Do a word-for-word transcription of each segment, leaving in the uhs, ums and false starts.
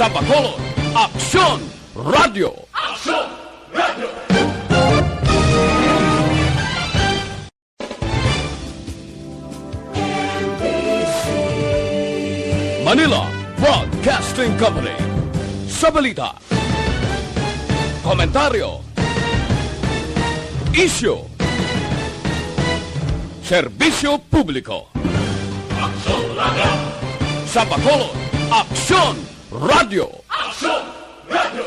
Sa Bacolod, Aksyon Radio. Aksyon Radio. Manila Broadcasting Company. Sa balita, komentaryo, isyu, serbisyo publiko. Aksyon Radio. Sa Bacolod, Aksyon Radio. Aksyon Radio.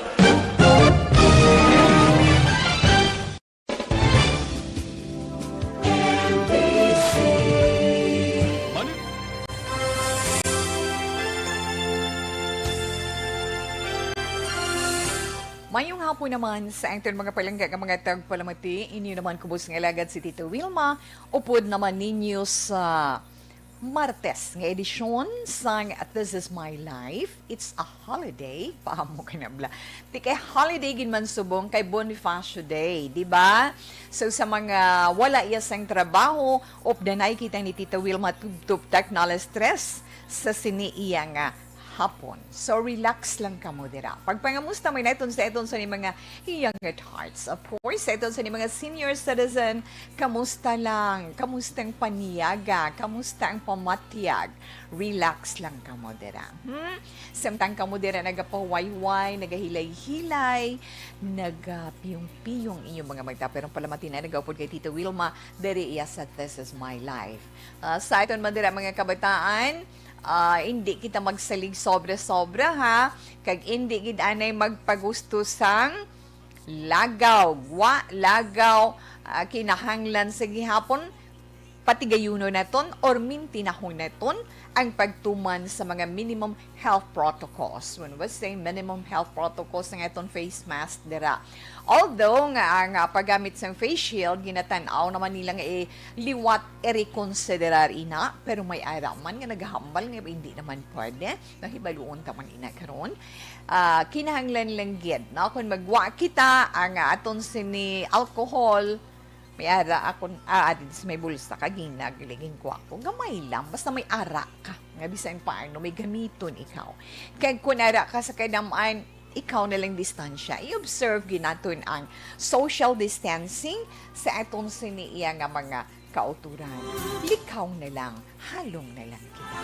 Mayong hapon naman sa aton mga palangga nga mga tagpalamati. Inyo naman kubos nga alagad si Tita Wilma. Upod naman ninyo sa Martes nga edisyon sang This Is My Life. It's a holiday. Paamo ka na bla. Ti kay holiday gid man subong kay Bonifacio Day, di ba? So sa mga wala iya sang trabaho, updanay kita ni Tita Wilma tubtob tak na alas tres sa sini iya nga hapon. So, relax lang kamo dira. Pagpangamusta mo naton sa aton sa ni mga young at hearts. Of course, sa aton sa ni mga senior citizen, kamusta lang? Kamusta ang paniyaga? Kamusta ang pamatyag? Relax lang kamo dira. Hmm? Samtang kamo dira nagapawayway, nagahilay-hilay, nagapiyong-piyong inyong mga mata. Pero palamati na nagaupod kay Tita Wilma, diri iya sa This Is My Life. Ah, sa aton man dira mga kabataan, ah, hindi kita magsalig sobra-sobra, ha. Kag hindi gid anay magpagusto sang lagaw, gwa, lagaw, ah, kinahanglan sa gihapon, patigayunon naton or mintinahon naton ang pagtuman sa mga minimum health protocols. When we say minimum health protocols, ang aton face mask dira. Although nga ang, ah, paggamit sang face shield, ginatan-aw naman nila nga i-, liwat i-reconsiderar ina, pero may ara man nga nagahambal nga hindi naman pwede. Nahibaluon ta man ina karon. Ah, kinahanglan lang gid, no? Kung magwa kita, ang, ah, aton sini alcohol, may ara akon, ah, adin sa may bulsa, kagina, giligin ko ako. Gamay lang, basta may ara ka. Nga bisan paano, may gamiton ikaw. Kag kung ara ka sa kadam-an, ikaw na lang distansya. I-observe gid naton ang social distancing sa aton sini iya nga mga kauturan. Likaw na lang, halong na lang kita.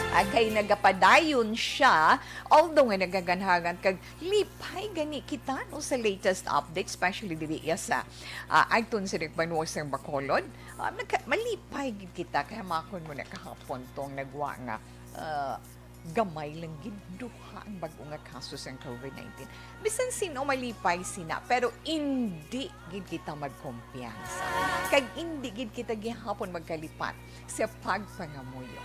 Agay nagapadayon siya, although nga nagaganhagan kag lipay gani kita, no, sa latest update, especially diri iya sa, ah, Agton sa Nagbanwa sang Bacolod. Ah, nagka-, malipay gid kita, kay hamakon mo na kahapon tong nagwa nga, ah, gamay lang gid duha ang bag-o nga kaso sang COVID nineteen. Bisan sin-o malipay sina, pero indi gid kita magkumpiyansa. Kag indi gid kita gihapon magkalipat sa pagpangamuyo.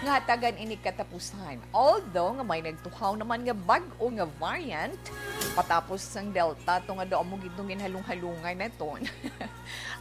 Nga hatagan ini katapusan. Although nga may nagtuhaw naman nga bag-o nga variant, patapos sang Delta, to nga daw amo gid tong ginhalong-halungan naton.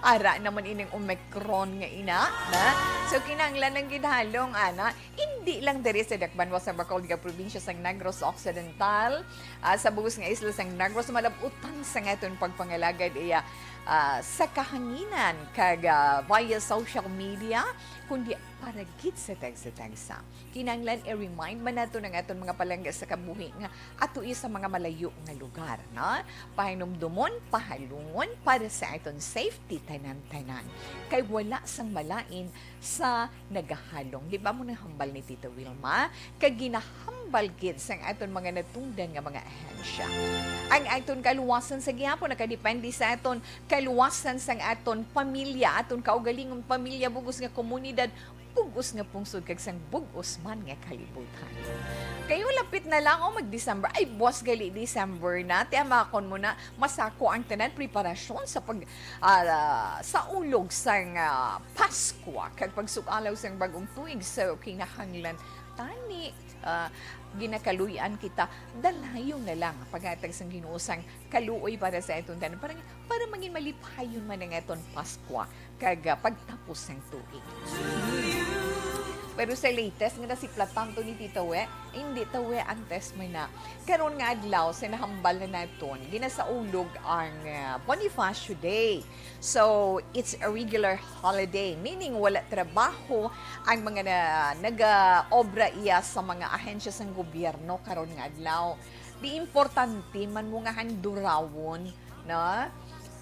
Ara naman ining Omicron nga ina, na? So, kinahanglan lang gid halong, ana, indi lang diri sa dakbanwa sang Bacolod nga probinsya sang Negros Occidental, ah, sa bug-os nga isla sang Negros, malab-utan sang aton pagpangalagad iya, ah, sa kahanginan kag, ah, via social media, kundi para gid sa tagsa-tagsa. Kinahanglan i-remind man naton ang aton mga palangga sa kabuhi nga ato iya sa mga malayo nga lugar, na? Pahinumdomon, pahalungon para sa aton safety tanan-tanan. Kay wala sang malain sa nagahalong. Di ba mo nang hambal ni Tita Wilma? Kag ginahambal gid sang aton mga natungdan nga mga ahensya. Ang aton kaluwasan sa gihapon nakadepende sa aton kaluwasan sang aton pamilya, aton kaugalingon pamilya, bug-os nga komunidad, bug-os nga pungsod, kag sang bug-os man nga kalibutan. Kayo lapit na lang, oh, mag-December. Ay, buwas gali December na. Tiyamakon mo na, masako ang tanan preparasyon sa pag, ah, sa ulog sang, ah, Paskwa kag pagsugalaw sang bag-ong tuig. So, kinahanglan tani, ah, ginakaluy-an kita, dalayon na lang ang paghatag sang Ginoo sang kaluoy para sa aton tanan, para, para mangin malipayon man ang aton Paskwa kag, ah, pagtapos sang tuig. Pero sa latest nga nasiplatan to ni Tita We, hindi ta we antes mo na. Karon nga adlaw, sa nahambal na naton, ginasaulog ang, ah, Bonifacio Day. So, it's a regular holiday, meaning wala trabaho ang mga na, nag-obra iya sa mga ahensya sang gobyerno karon nga adlaw. Di importante man mo nga han durawon, no?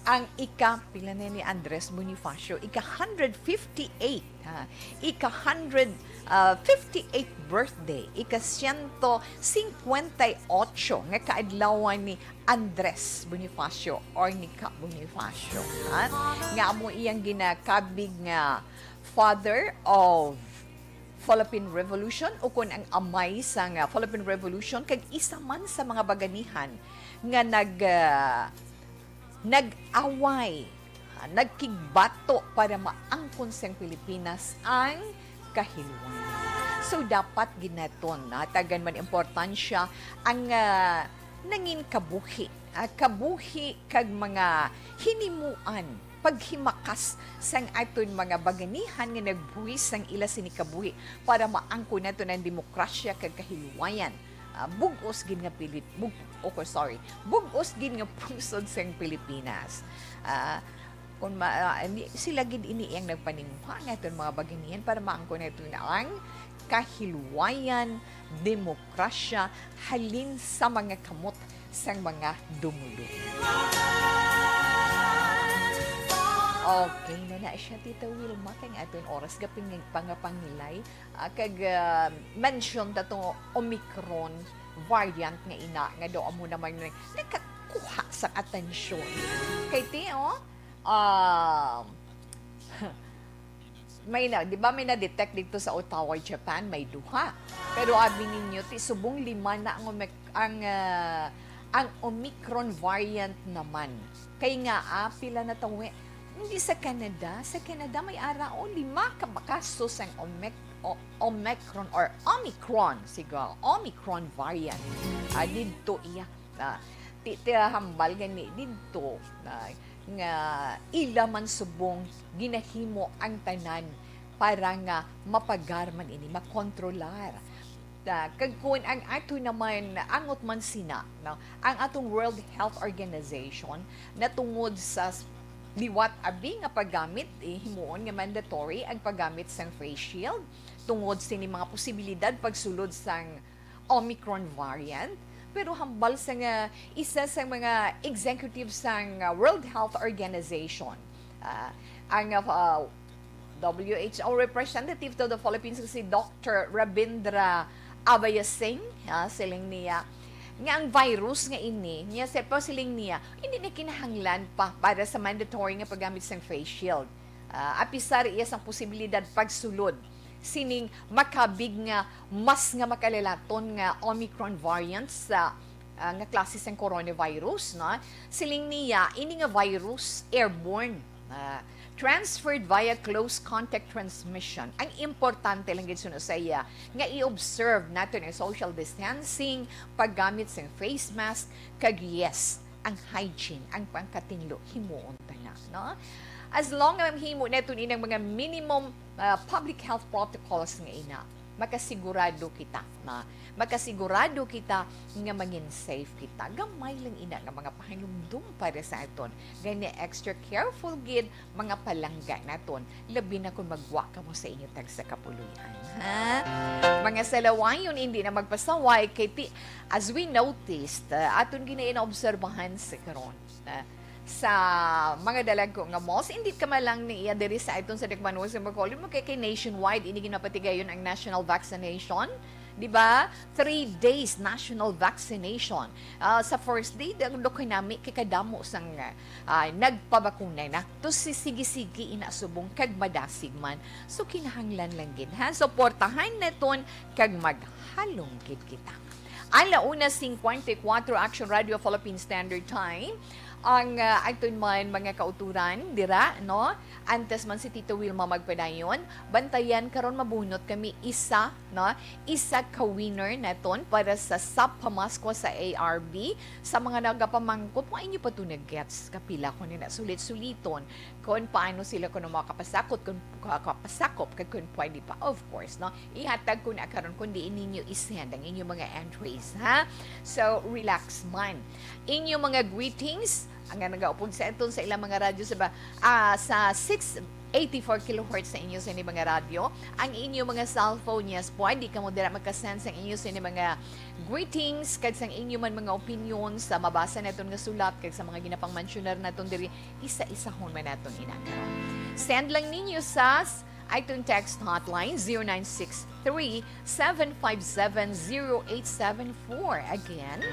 Ang ika, pila na ni Andres Bonifacio? Ika hundred fifty-eight, ha? Ika hundred, ah, fifty-eight birthday, ika siyento singkwenta y ocho nga kaadlawan ni Andres Bonifacio or ni Ka Bonifacio, ha? Nga amo iyang ginakabig nga father of Philippine Revolution, ukon ang amay sang, ah, Philippine Revolution, kag isa man sa mga baganihan nga nag, ah, nag-away, ah, nagkigbato para maangkon sang Pilipinas ang kahiluan. So, dapat gid naton natagan man importansya ang, ah, nangin kabuhi, ah, kabuhi kag mga hinimuan, paghimakas sang aton mga baganihan nga nagbuhis sang ila sini kabuhi para maangkon naton ang demokrasya kag kahiluwayan. Ah, bug-os gid nga pilit, bug-, okay, sorry, bug-os gid nga pungsod sang Pilipinas. Ah, kung ma-, ah, ni-, sila gid ini ang nagpaninguha nga aton mga baganihan para maangkon naton ang kahiluwayan, demokrasya, halin sa mga kamot sang mga dumuluo. Okay na na siya, Tita Wilma, kay ang aton oras gapin nga pangapangilay. Ah, kag, ah, mention ta tong Omicron variant nga ina, nga daw amo naman yung nakakuha sa atensyon. Kay ti, oh, ah, may na, di ba may na-detect dito sa Ottawa, Japan? May duha. Pero abi ninyo, ti subong lima na ang Omic-, ang, ah, ang Omicron variant naman. Kay nga, ah, pila na tawi? Hindi sa Canada. Sa Canada, may ara, oh, lima ka kaso sang Omic-, o-, Omicron or Omicron, sigo, Omicron variant. Ah, didto iya. Ah, ti, ti, hambal gani didto, ah, nga ila man subong ginahimo ang tanan para nga mapagar man ini, makontrolar. Ah, kag kun ang ato naman, angot man sina, no, ang atong World Health Organization, natungod sa s-, liwat abi nga paggamit, eh, himuon nga mandatory ang paggamit sang face shield tungod sini mga posibilidad pagsulod sang Omicron variant. Pero hambal sa nga isa sa mga executive sang, ah, World Health Organization, ah, ang, ah, W H O representative to the Philippines, si Doctor Ravindra Abeysinghe, ah, siling niya nga ang virus nga ini, niya sa siling niya, hindi na kinahanglan pa para sa mandatory nga paggamit sang face shield. Ah, apisar iya sang posibilidad pagsulod sining makabig nga mas nga makalalaton nga Omicron variant sa, ah, nga klase sang coronavirus, no? Siling niya, ini nga virus airborne, ah, transferred via close contact transmission. Ang importante lang gid suno sa iya nga i-observe naton ang social distancing, paggamit sang face mask, kag yes, ang hygiene, ang pangkatinlo, himuon ta na, no? As long nga mahimo naton inang mga minimum, ah, public health protocols nga ina, makasigurado kita, na makasigurado kita nga mangin safe kita. Gamay lang ina nga mga pahinumdom para sa aton. Gani extra careful gid mga palangga naton, labi na kung maggwa kamo sa inyo tagsa ka puloy-an, ha? Mga salawayon, hindi na magpasaway kay ti-, as we noticed, ah, aton gina-, inaobserbahan sa karon, ah, sa mga dalagko nga malls, hindi ka man lang niya diri sa aton sa Dagmanuan sa Bacolod, mo kay, kay nationwide, ini ginapatigayon ang national vaccination, di ba? Three days national vaccination. Ah, sa first day, da-, dako nami kay kadamo sang, ah, nagpabakuna na. To si sige-sige ina subong kag madasig man. So, kinahanglan lang gid, ha? Suportahan naton kag maghalong gid kita. Ala una singkwenta y kuwatro, Action Radio Philippine Standard Time. Ang, ah, aton man mga kauturan dira, no? Antes man si Tito Wilma magpadayon, bantayan karon mabunot kami isa, no? Isa ka winner naton para sa Sap Pamaskwa sa A R B. Sa mga nagapamangkot, wa inyo pa to na-gets. Kapila ko ni na sulit-suliton. Kung paano sila kuno makapasakot, kung ka-, kapasakop, kag kung pwede pa, of course, no? Ihatag ko na karon kung diin ninyo i-send ang inyong mga entries, ha? So, relax man. Inyong mga greetings, ang nga nagaupod sa aton sa ilang mga radyo sa ba-, ah, sa six eighty-four kilohertz sa inyo sa inyong mga radyo, ang inyong mga cellphone, yes, pwede kamo dira magka-send sa inyo sa inyong mga greetings, kag sang inyo man mga opinion sa mabasa naton nga sulat, kag sa mga ginapangmansyonar naton diri, isa-isahon man naton ina karon. Send lang ninyo sa s-, iTunes text hotline, zero nine six three, seven five seven, zero eight seven four. Again,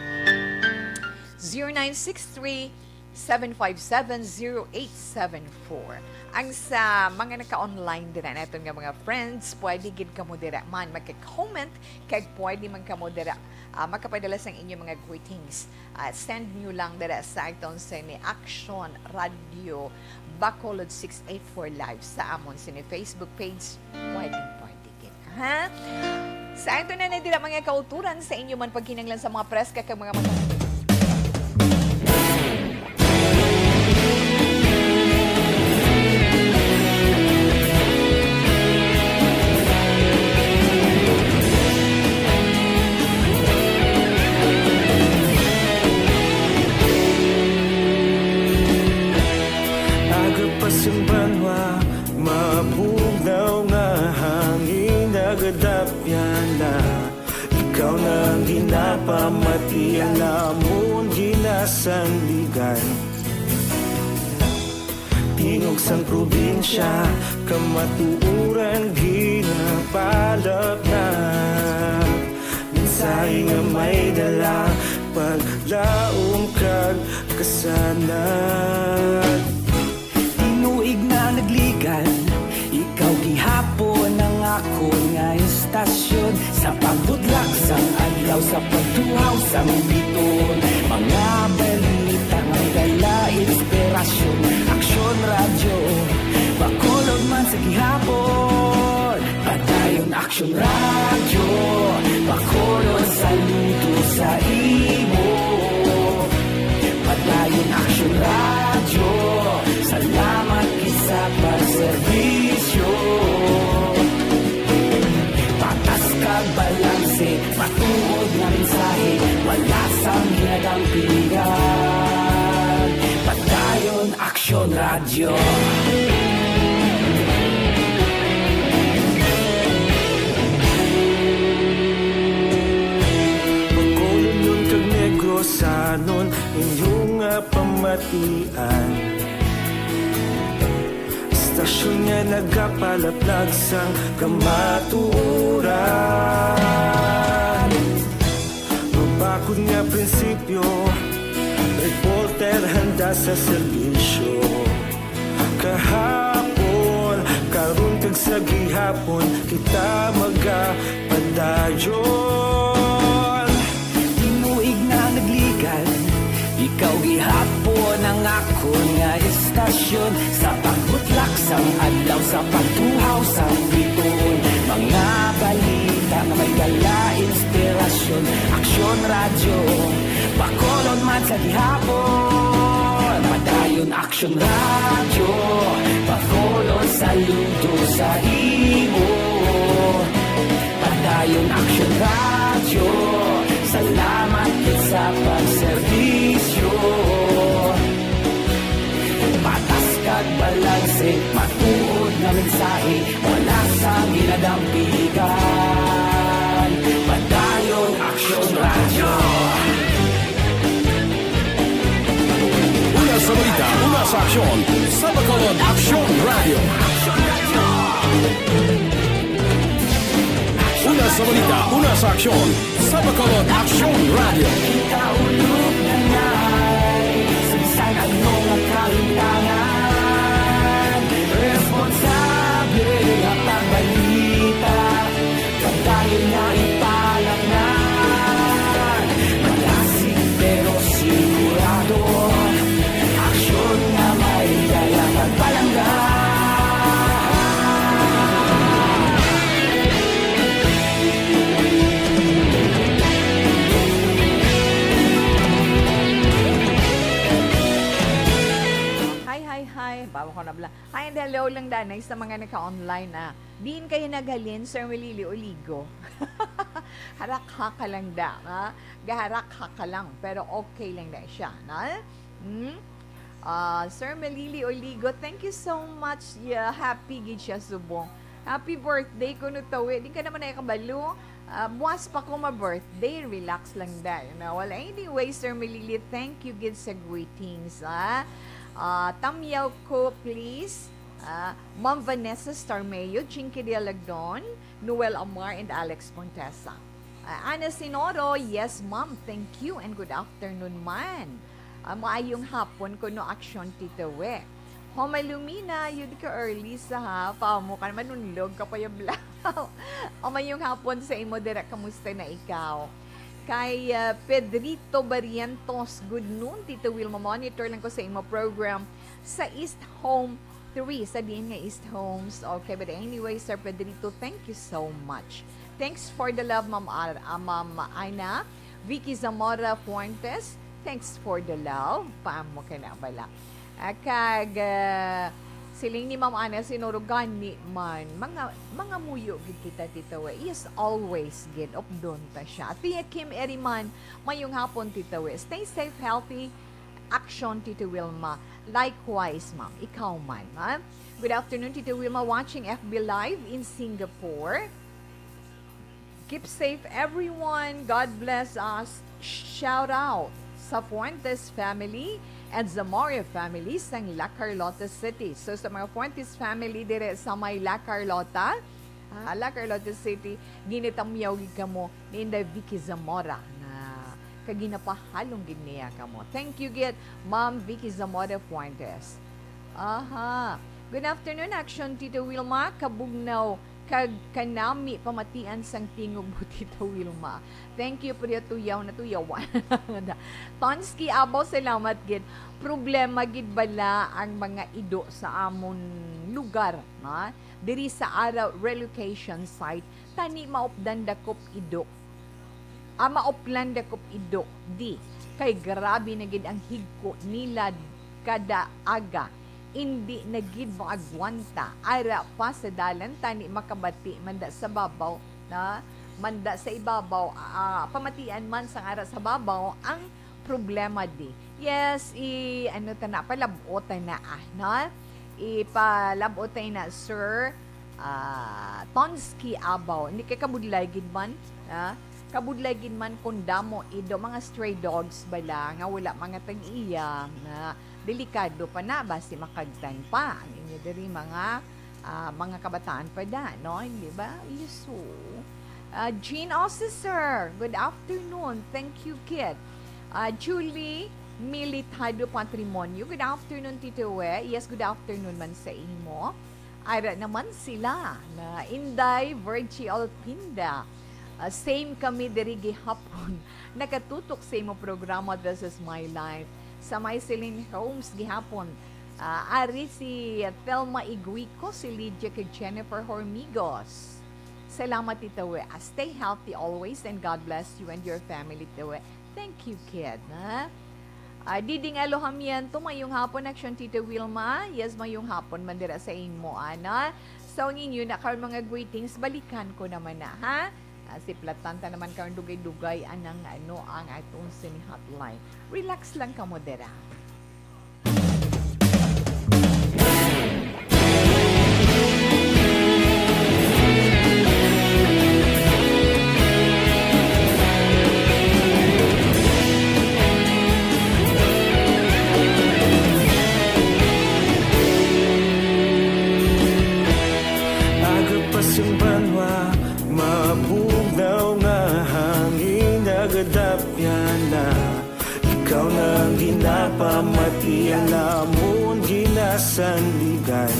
zero nine six three, seven five seven, zero eight seven four. Ang sa mga naka-online dira naton nga mga friends, pwede gid kamo dira man magka-comment, kag pwede man kamo dira, ah, makapadala sang inyong mga greetings. Ah, send nyo lang dira sa aton sini Action Radio Bacolod six eight four Live sa amon sini Facebook page. Pwede, pwede gid, ha? Sa aton na na dira, mga kauturan, sa inyo man pagkinahanglan sa mga preska kag mga mata. Aga pa sing banwa, mabugnaw nga hangin nagadapyan na. Ikaw na ang ginapamati, ang amon ginasandigan. Tingog sang probinsya, kamatuoran ginapalapnap. Mensahe nga may dala, paglaom kag kasanag. Tinuig na nagligan, ikaw gihapon ang akon nga istasyon. Sa pagbudlak sang adlaw, sa pagtuhaw sang biton, mga balita nga may dala inspirasyon. Aksyon Radyo, Bacolod man sa gihapon. Padayon Aksyon Radyo, Bacolod, saludo sa imo. Padayon Aksyon Radyo, salamat gid sa pagserbisyo. Patas kag balanse, matuod nga mensahe, wala sang ginadampigan. Padayon Aksyon Radyo. Bacolod kag Negrosanon, inyo nga pamatian. Istasyon nga nagapalaplag sang kamatuoran. Mabakod nga prinsipyo, reporter handa sa serbisyo. Kahapon, karon kag sa gihapon, kita magapadayon. Tinuig na nagligan, ikaw gihapon ang akon nga istasyon. Sa pagbutlak sang adlaw, sa pagtuhaw sang bituon, mga balita nga may dala inspirasyon. Aksyon Radyo, Bacolod man sa gihapon. Padayon Aksyon Radyo, Bacolod, saludo sa imo. Padayon Aksyon Radyo, salamat gid sa pagserbisyo. Patas kag balanse, matuod nga mensahe, wala sang ginadampigan. Padayon Aksyon Radyo. Una sa balita, una sa aksyon, sa Bacolod Aksyon Radyo. Una sa balita, una sa aksyon, sa Bacolod Aksyon Radyo. Kita ulog na ngay, sa bisan ano nga kalimtangan, responsable nga pagbalita. Padayon nga ipalapngan, malasig pero sigurado. Bla-, hi and hello lang, danay, sa mga naka-online, ah. Diin kayo naghalin, Sir Melili Oligo? Harak-haka lang da, ha? Gaharak-haka lang, pero okay lang da siya, na? Hmm? Ah, Sir Melili Oligo, thank you so much. Yeah, happy gid siya subong. Happy birthday kuno, tawi. Di ka naman nakakabalo. Ah, buwas pa ko ma-birthday. Relax lang da, you know. Well, anyway, Sir Melili, thank you gid sa greetings, ah. Ah, Tamyaw ko, please. Ah, Ma'am Vanessa Starmeo, Chinky Dialagdon, Noel Amar, and Alex Montesa. Ah, Ana Sinoro, yes, ma'am. Thank you and good afternoon man. Ah, maayong hapon kuno, Aksyon Tito We. Homa Lumina, yun ka early sa ha. Pamo ka naman, nunlog ka pa yung blaw. O, mayong hapon sa imo dira. Kamusta na ikaw? Kay, ah, Pedrito Barrientos, good noon, Tito Wilma. Monitor lang ko sa imo program sa East Home three. Sa diin nga East Homes? Okay, but anyway, Sir Pedrito, thank you so much. Thanks for the love, Ma'am Ar-, ah, Ma'am Ana. Vicky Zamora Fuentes, thanks for the love. Paamo ka na bala? Ah, kag, ah, siling ni Ma'am Ana Sinoro, gani man, mga, mga muyo gid kita, Tito We. Yes, always gid, updon ta siya. Tia Kim Eriman, mayong hapon, Tito We. Stay safe, healthy. Action, Tito Wilma. Likewise, ma'am. Ikaw man, ha? Good afternoon, Tito Wilma, watching F B Live in Singapore. Keep safe, everyone. God bless us. Shout out sa Fuentes family and Zamora family sang La Carlota City. So, sa mga Fuentes family dire sa may La Carlota, ah, La Carlota City, ginatamyaw gid kamo ni Inday Vicky Zamora na kaginapahalong gid niya kamo. Thank you gid, Ma'am Vicky Zamora Fuentes. Aha. Good afternoon, Action Tito Wilma. Kabugnaw kag kanami pamatian sang tingog mo, Tito Wilma. Thank you, Priya Tuyaw na Tuyawan. Tonski Abaw, salamat gid. Problema gid bala ang mga ido sa amon lugar, ha? Diri sa ara relocation site, tani maupdan dakop ido. Ah, mauplan dakop ido di, kay grabe na gid ang higko nila kada aga. Indi na gid maagwanta. Ara pa sa dalan, tani makabati man da sa babaw, na man da sa ibabaw, ah, pamatian man sang ara sa babaw ang problema di. Yes, i, ano ta na, palab-o ta na, ah, no? Ipalab-o ta na, Sir, ah, Tonski Abaw. Hindi kay kabudlay gid man, ah, kabudlay gid man kung damo ido, mga stray dogs bala nga wala mga tag-iya, na delikado pa na, basi makagtan pa ang inyo diri mga, ah, mga kabataan pa da, no? Hindi ba? Yes, so, ah, Jean Osiser, good afternoon. Thank you, kid. Ah, Julie Militado Patrimonio, good afternoon, Tito We. Yes, good afternoon man sa imo. Ara naman sila na Inday Virgie Alpinda. Ah, same kami diri gihapon. Nakatutok sa imo programa, This Is My Life. Sa may Celine Homes gihapon. Ah, ari si Thelma Iguico, si Lydia kag Jennifer Hormigos. Salamat, Tito We. Ah, stay healthy always and God bless you and your family, Tito We. Thank you, kid, ha? Ah, Diding Alojamiento, mayong hapon, Action Tito Wilma. Yes, mayong hapon man dira sa imo, ana. So, ang inyo na karon mga greetings, balikan ko naman na, ha? Ah, siplatan ta naman karon dugay-dugay anang ano ang atong sini hotline. Relax lang kamo dira. Aga pa sing banwa, mabugnaw nga hangin nagadapyan na. Ikaw na ang ginapamati, ang amon ginasandigan.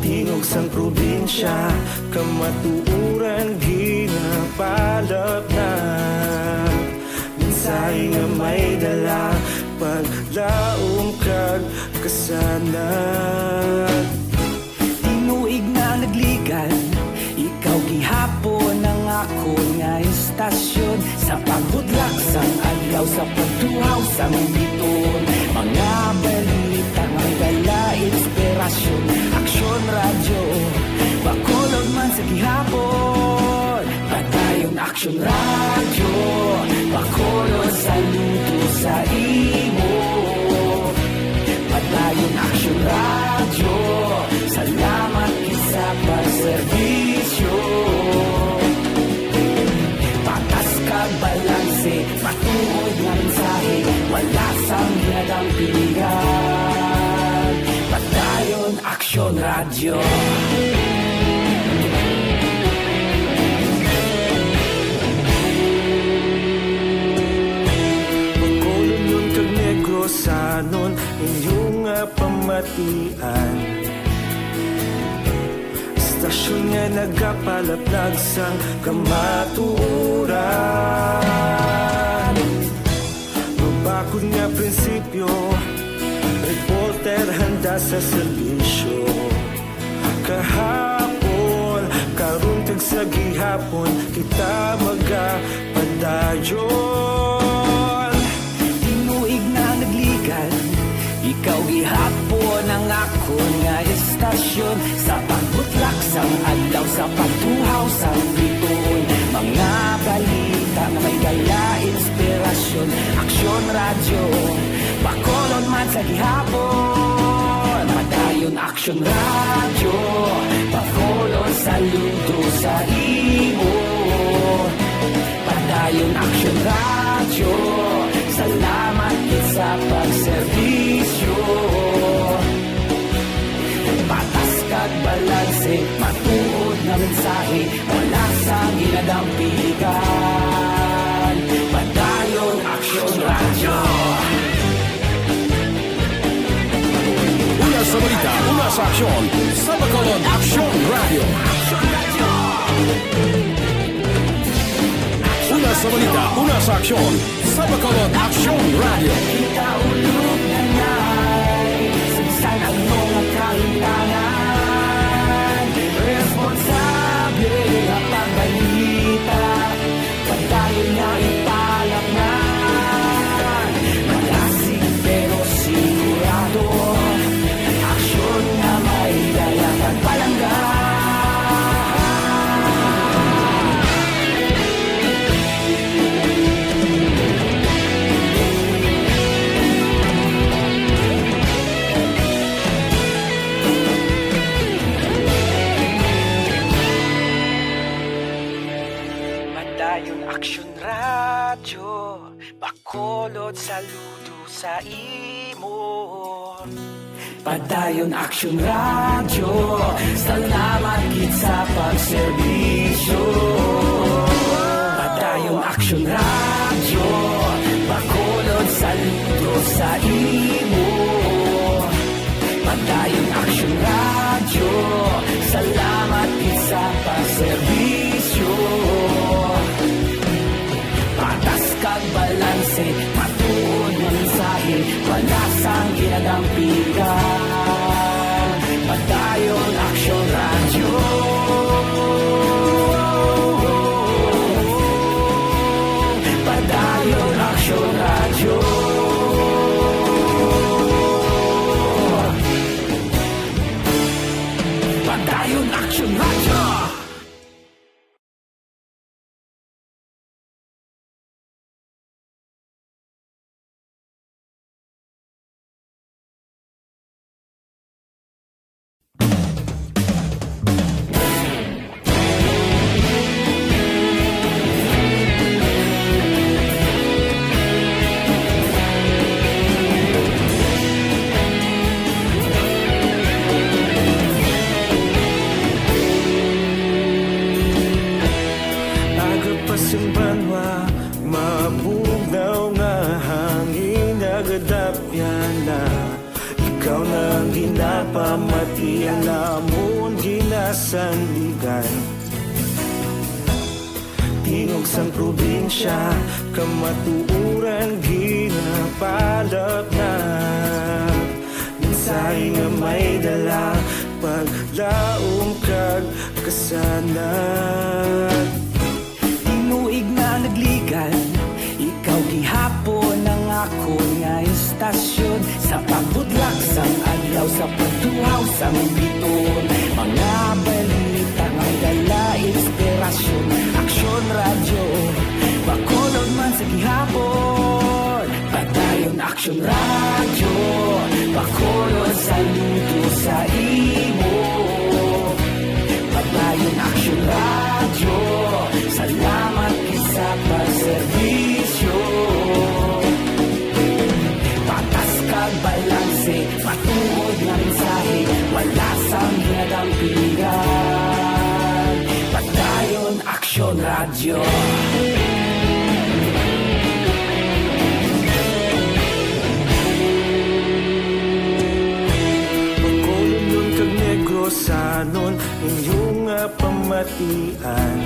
Tingog sang probinsya, kamatuoran ginapalapnap. Mensahe nga may dala, paglaom kag kasanag. Tinuig na nagligan, ikaw gihapon ang akon nga istasyon. Sa pagbudlak sang adlaw, sa pagtuhaw sang biton, mga balita nga Dala inspirasyon, Aksyon Radyo, Bacolod man sa gihapon. Padayon Aksyon Radyo, Bacolod saludo sa imo. Padayon Aksyon Radyo, salamat gid sa pagserbisyo. Patas kag balanse, matuod nga mensahe, wala sang ginadampigan. Padayon Aksyon Radyo. Bacolodnon kag Negrosanon, inyo nga pamatian. Istasyon nga nagapalaplag sang kamatuoran. Mabakod nga prinsipyo, reporter handa sa serbisyo. Kahapon, karon kag sa gihapon, kita magapadayon. Tinuig na nagligan, ikaw gihapon ang akon nga istasyon. Sa pagbutlak sang adlaw, sa pagtuhaw sang bituon, mga balita nga may dala inspirasyon. Aksyon Radyo, Bacolod man sa gihapon. Padayon Aksyon Radyo, Bacolod saludo sa imo. Padayon Aksyon Radyo, salamat gid sa pagserbisyo. Patas kag balanse, matuod nga mensahe, wala sang ginadampigan. Padayon Aksyon Radyo. Una sa balita, una sa aksyon, sa Bacolod Aksyon Radyo. Una sa balita, una sa aksyon, sa Bacolod Aksyon Radyo. Kita ulog na nay, sagsan ang mga kahintangan. Responsable nga pagbalita, padayon nga ipalapnan. Malasig pero sigurado, aksyon nga may dala kag palangga. Padayon Aksyon Radyo, Bacolod saludo sa imo. Padayon Aksyon Radyo, salamat gid sa pagserbisyo. Padayon Aksyon Radyo, Bacolod saludo sa imo. Padayon Aksyon Radyo, salamat gid sa pagserbisyo. Patas kag balanse, matuod nga mensahe, wala sang ginadampigan. Padayon Aksyon Radyo. Padayon Aksyon Radyo. Padayon Aksyon Radyo. Aga pa sing banwa, mabugnaw nga hangin nagadapyan na. Ikaw na ang ginapamati, ang amon ginasandigan. Tingog sang probinsya, kamatuoran ginapalapnag. Mensahe nga may dala, paglaom kag kasanag. Tinuig na nagligan, ikaw gihapon ang akon nga istasyon. Sa pagbutlak sang adlaw, Ang biton, mga balita nga may dala inspirasyon. Aksyon Radyo, Bacolod man sa gihapon. Padayon Aksyon Radyo, Bacolod saludo sa imo. Padayon Aksyon Radyo, salamat gid sa pagserbisyo. Patas kag balanse, matuod nga mensahe, wala sang ginadampigan. Padayon Aksyon Radyo. Bacolodnon kag Negrosanon, inyo nga pamatian.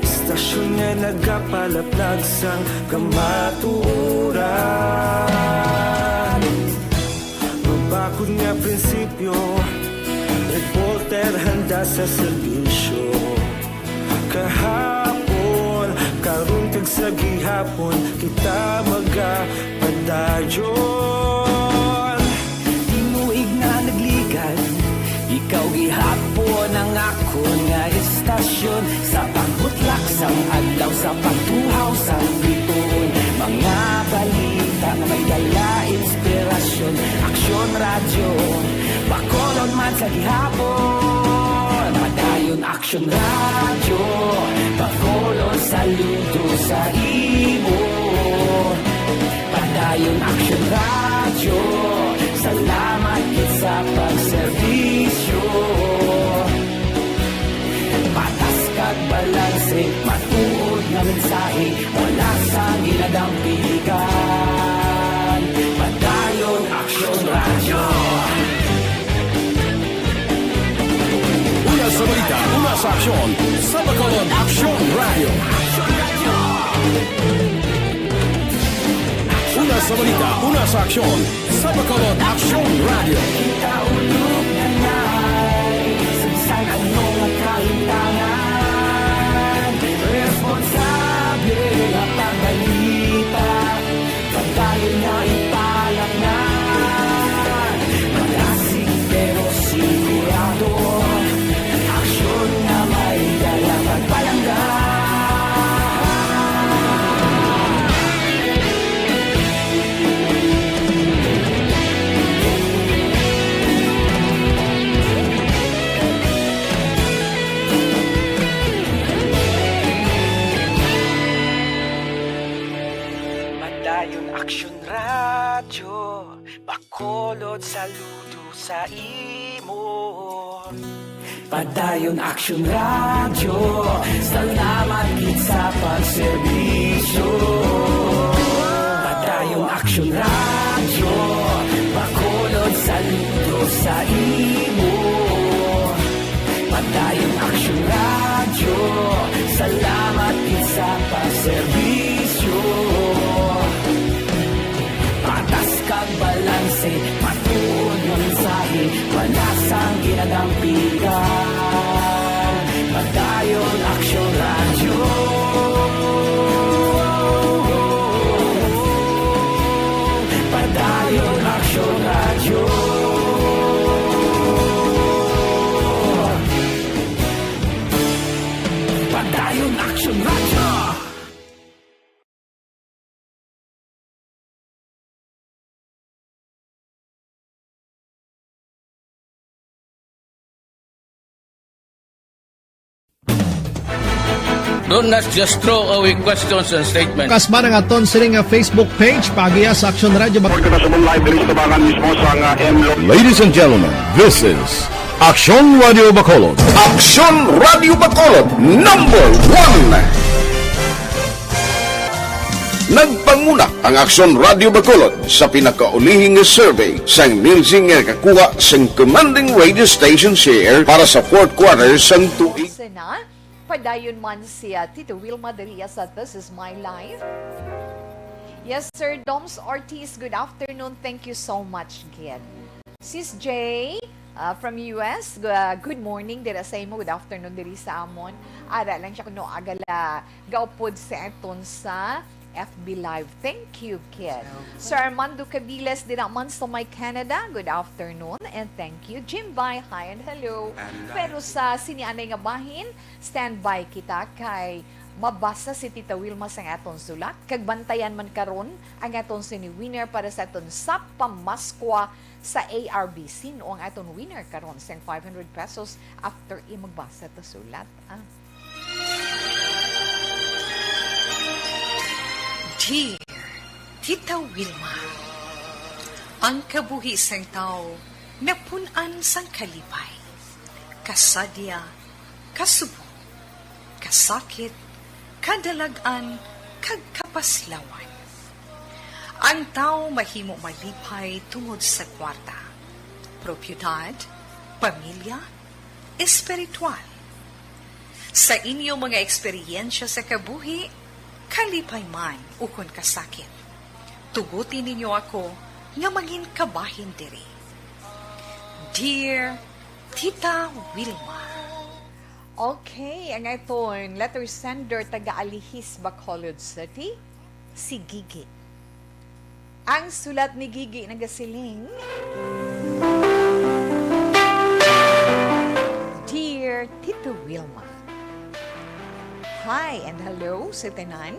Istasyon nga nagapalaplag sang kamatuoran. Mabakod nga prinsipyo, reporter handa sa serbisyo. Kahapon, karon kag sa gihapon, kita magapadayon. Tinuig na nagligad, ikaw gihapon ang akon nga istasyon. Sa pagbutlak sang adlaw, sa pagtuhaw sang bituon, mga balita nga may dala inspirasyon. Aksyon Radyo, Bacolod man sa gihapon. Padayon Aksyon Radyo, Bacolod saludo sa imo. Padayon Aksyon Radyo, salamat gid sa pagserbisyo. Patas kag balanse, matuod nga mensahe, wala sang ginadampigan. Padayon Aksyon Radyo. Una sa balita, una sa aksyon, sa Bacolod Aksyon Radyo. Una sa balita, una sa aksyon, sa Bacolod Aksyon Radyo. Kita ulog na na'y sagsag ano nga kahitangan. Responsable nga pagbalita, pagdayon nga ipalaknan. Malasig pero sigurado, aksyon nga may dala pagpalangga. Padayon Aksyon Radyo, Bacolod saludo sa imo. Padayon Aksyon Radyo, salamat gid sa pagserbisyo. Padayon Aksyon Radyo, Bacolod saludo sa imo. Padayon Aksyon Radyo, salamat gid sa pagserbisyo. Patas kag balanse, matuod nga mensahe, wala sang ginadampigan. Padayon Aksyon Radyo. Padayon Aksyon Radyo. Padayon Aksyon Radyo. Do not just throw away questions and statements. Kasma ang aton sini nga Facebook page, paagiha sa Aksyon Radyo Bacolod. Kita sa live diri sa tabangan mismo sa nga M Lo- Ladies and gentlemen, this is Aksyon Radyo Bacolod. Aksyon Radyo Bacolod, number one. Nagpanguna ang Aksyon Radyo Bacolod sa pinakaulihing nga survey sang Nielsen nga nakakuha sang commanding radio station share para sa fourth quarter sang tuig. Sana, padayon man si, ah, Tito Wilma diri sa This Is My Life. Yes, Sir Doms Ortiz, good afternoon. Thank you so much, gid. Sis J, ah, from U S, gu-, ah, good morning dira sa imo, good afternoon diri sa amon. Ara lang siya kuno agala gaupod sa aton sa F B Live. Thank you, Kid. Sir Armando Cabiles, dira man sa may Canada, good afternoon and thank you. Jimbay, hi and hello. Pero sa sini anay nga bahin, standby kita kay mabasa si Tita Wilma sang aton sulat, kag bantayan man karon ang aton sini winner para sa aton sa pamaskwa sa A R B. Sin-o ang aton winner karon sang five hundred pesos after i magbasa ta sulat? Ah. Dear Tita Wilma, ang kabuhi sang tawo napun-an sang kalipay, kasadya, kasubo, kasakit, kadalag-an, kag kapaslawan. Ang tawo mahimo malipay tungod sa kwarta, propiedad, pamilya, espiritual. Sa inyo mga eksperyensya sa kabuhi, kalipay man ukon kasakit, tuguti ninyo ako nga mangin kabahin diri. Dear Tita Wilma. Okay, ang aton letter sender taga Alihis, Bacolod City, si Gigi. Ang sulat ni Gigi nagasiling, Dear Tito Wilma, hi and hello sa tanan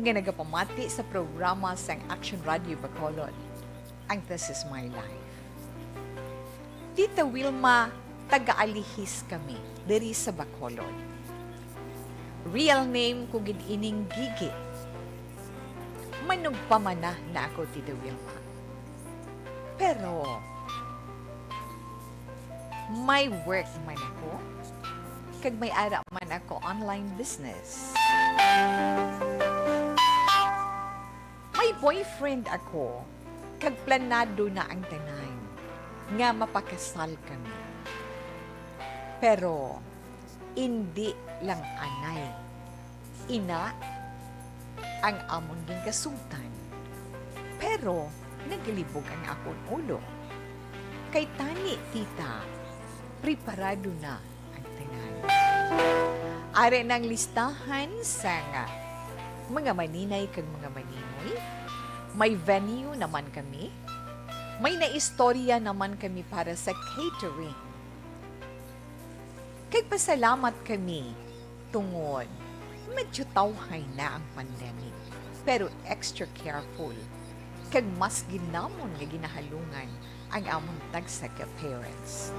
nga nagapamati sa programa sang Action Radio Bacolod, ang This Is My Life. Tita Wilma, taga Alihis kami, diri sa Bacolod. Real name ko gid ining Gigi. Manugpamana na ako, Tita Wilma. Pero, may work man ako, kag may ara man ako online business. May boyfriend ako, kag planado na ang tanan nga mapakasal kami. Pero, indi lang anay. Ina ang amon ginkasugtan. Pero, naglibog ang akon ulo. Kay tani, tita, preparado na ang tanan. Ari na ang listahan sang mga maninay kag mga maninoy. May venue naman kami. May naistorya naman kami para sa catering. Kag pasalamat kami tungod medyo tawhay na ang pandemic, pero extra careful kag mas gid namon nga ginahalungan ang amon tagsa ka parents.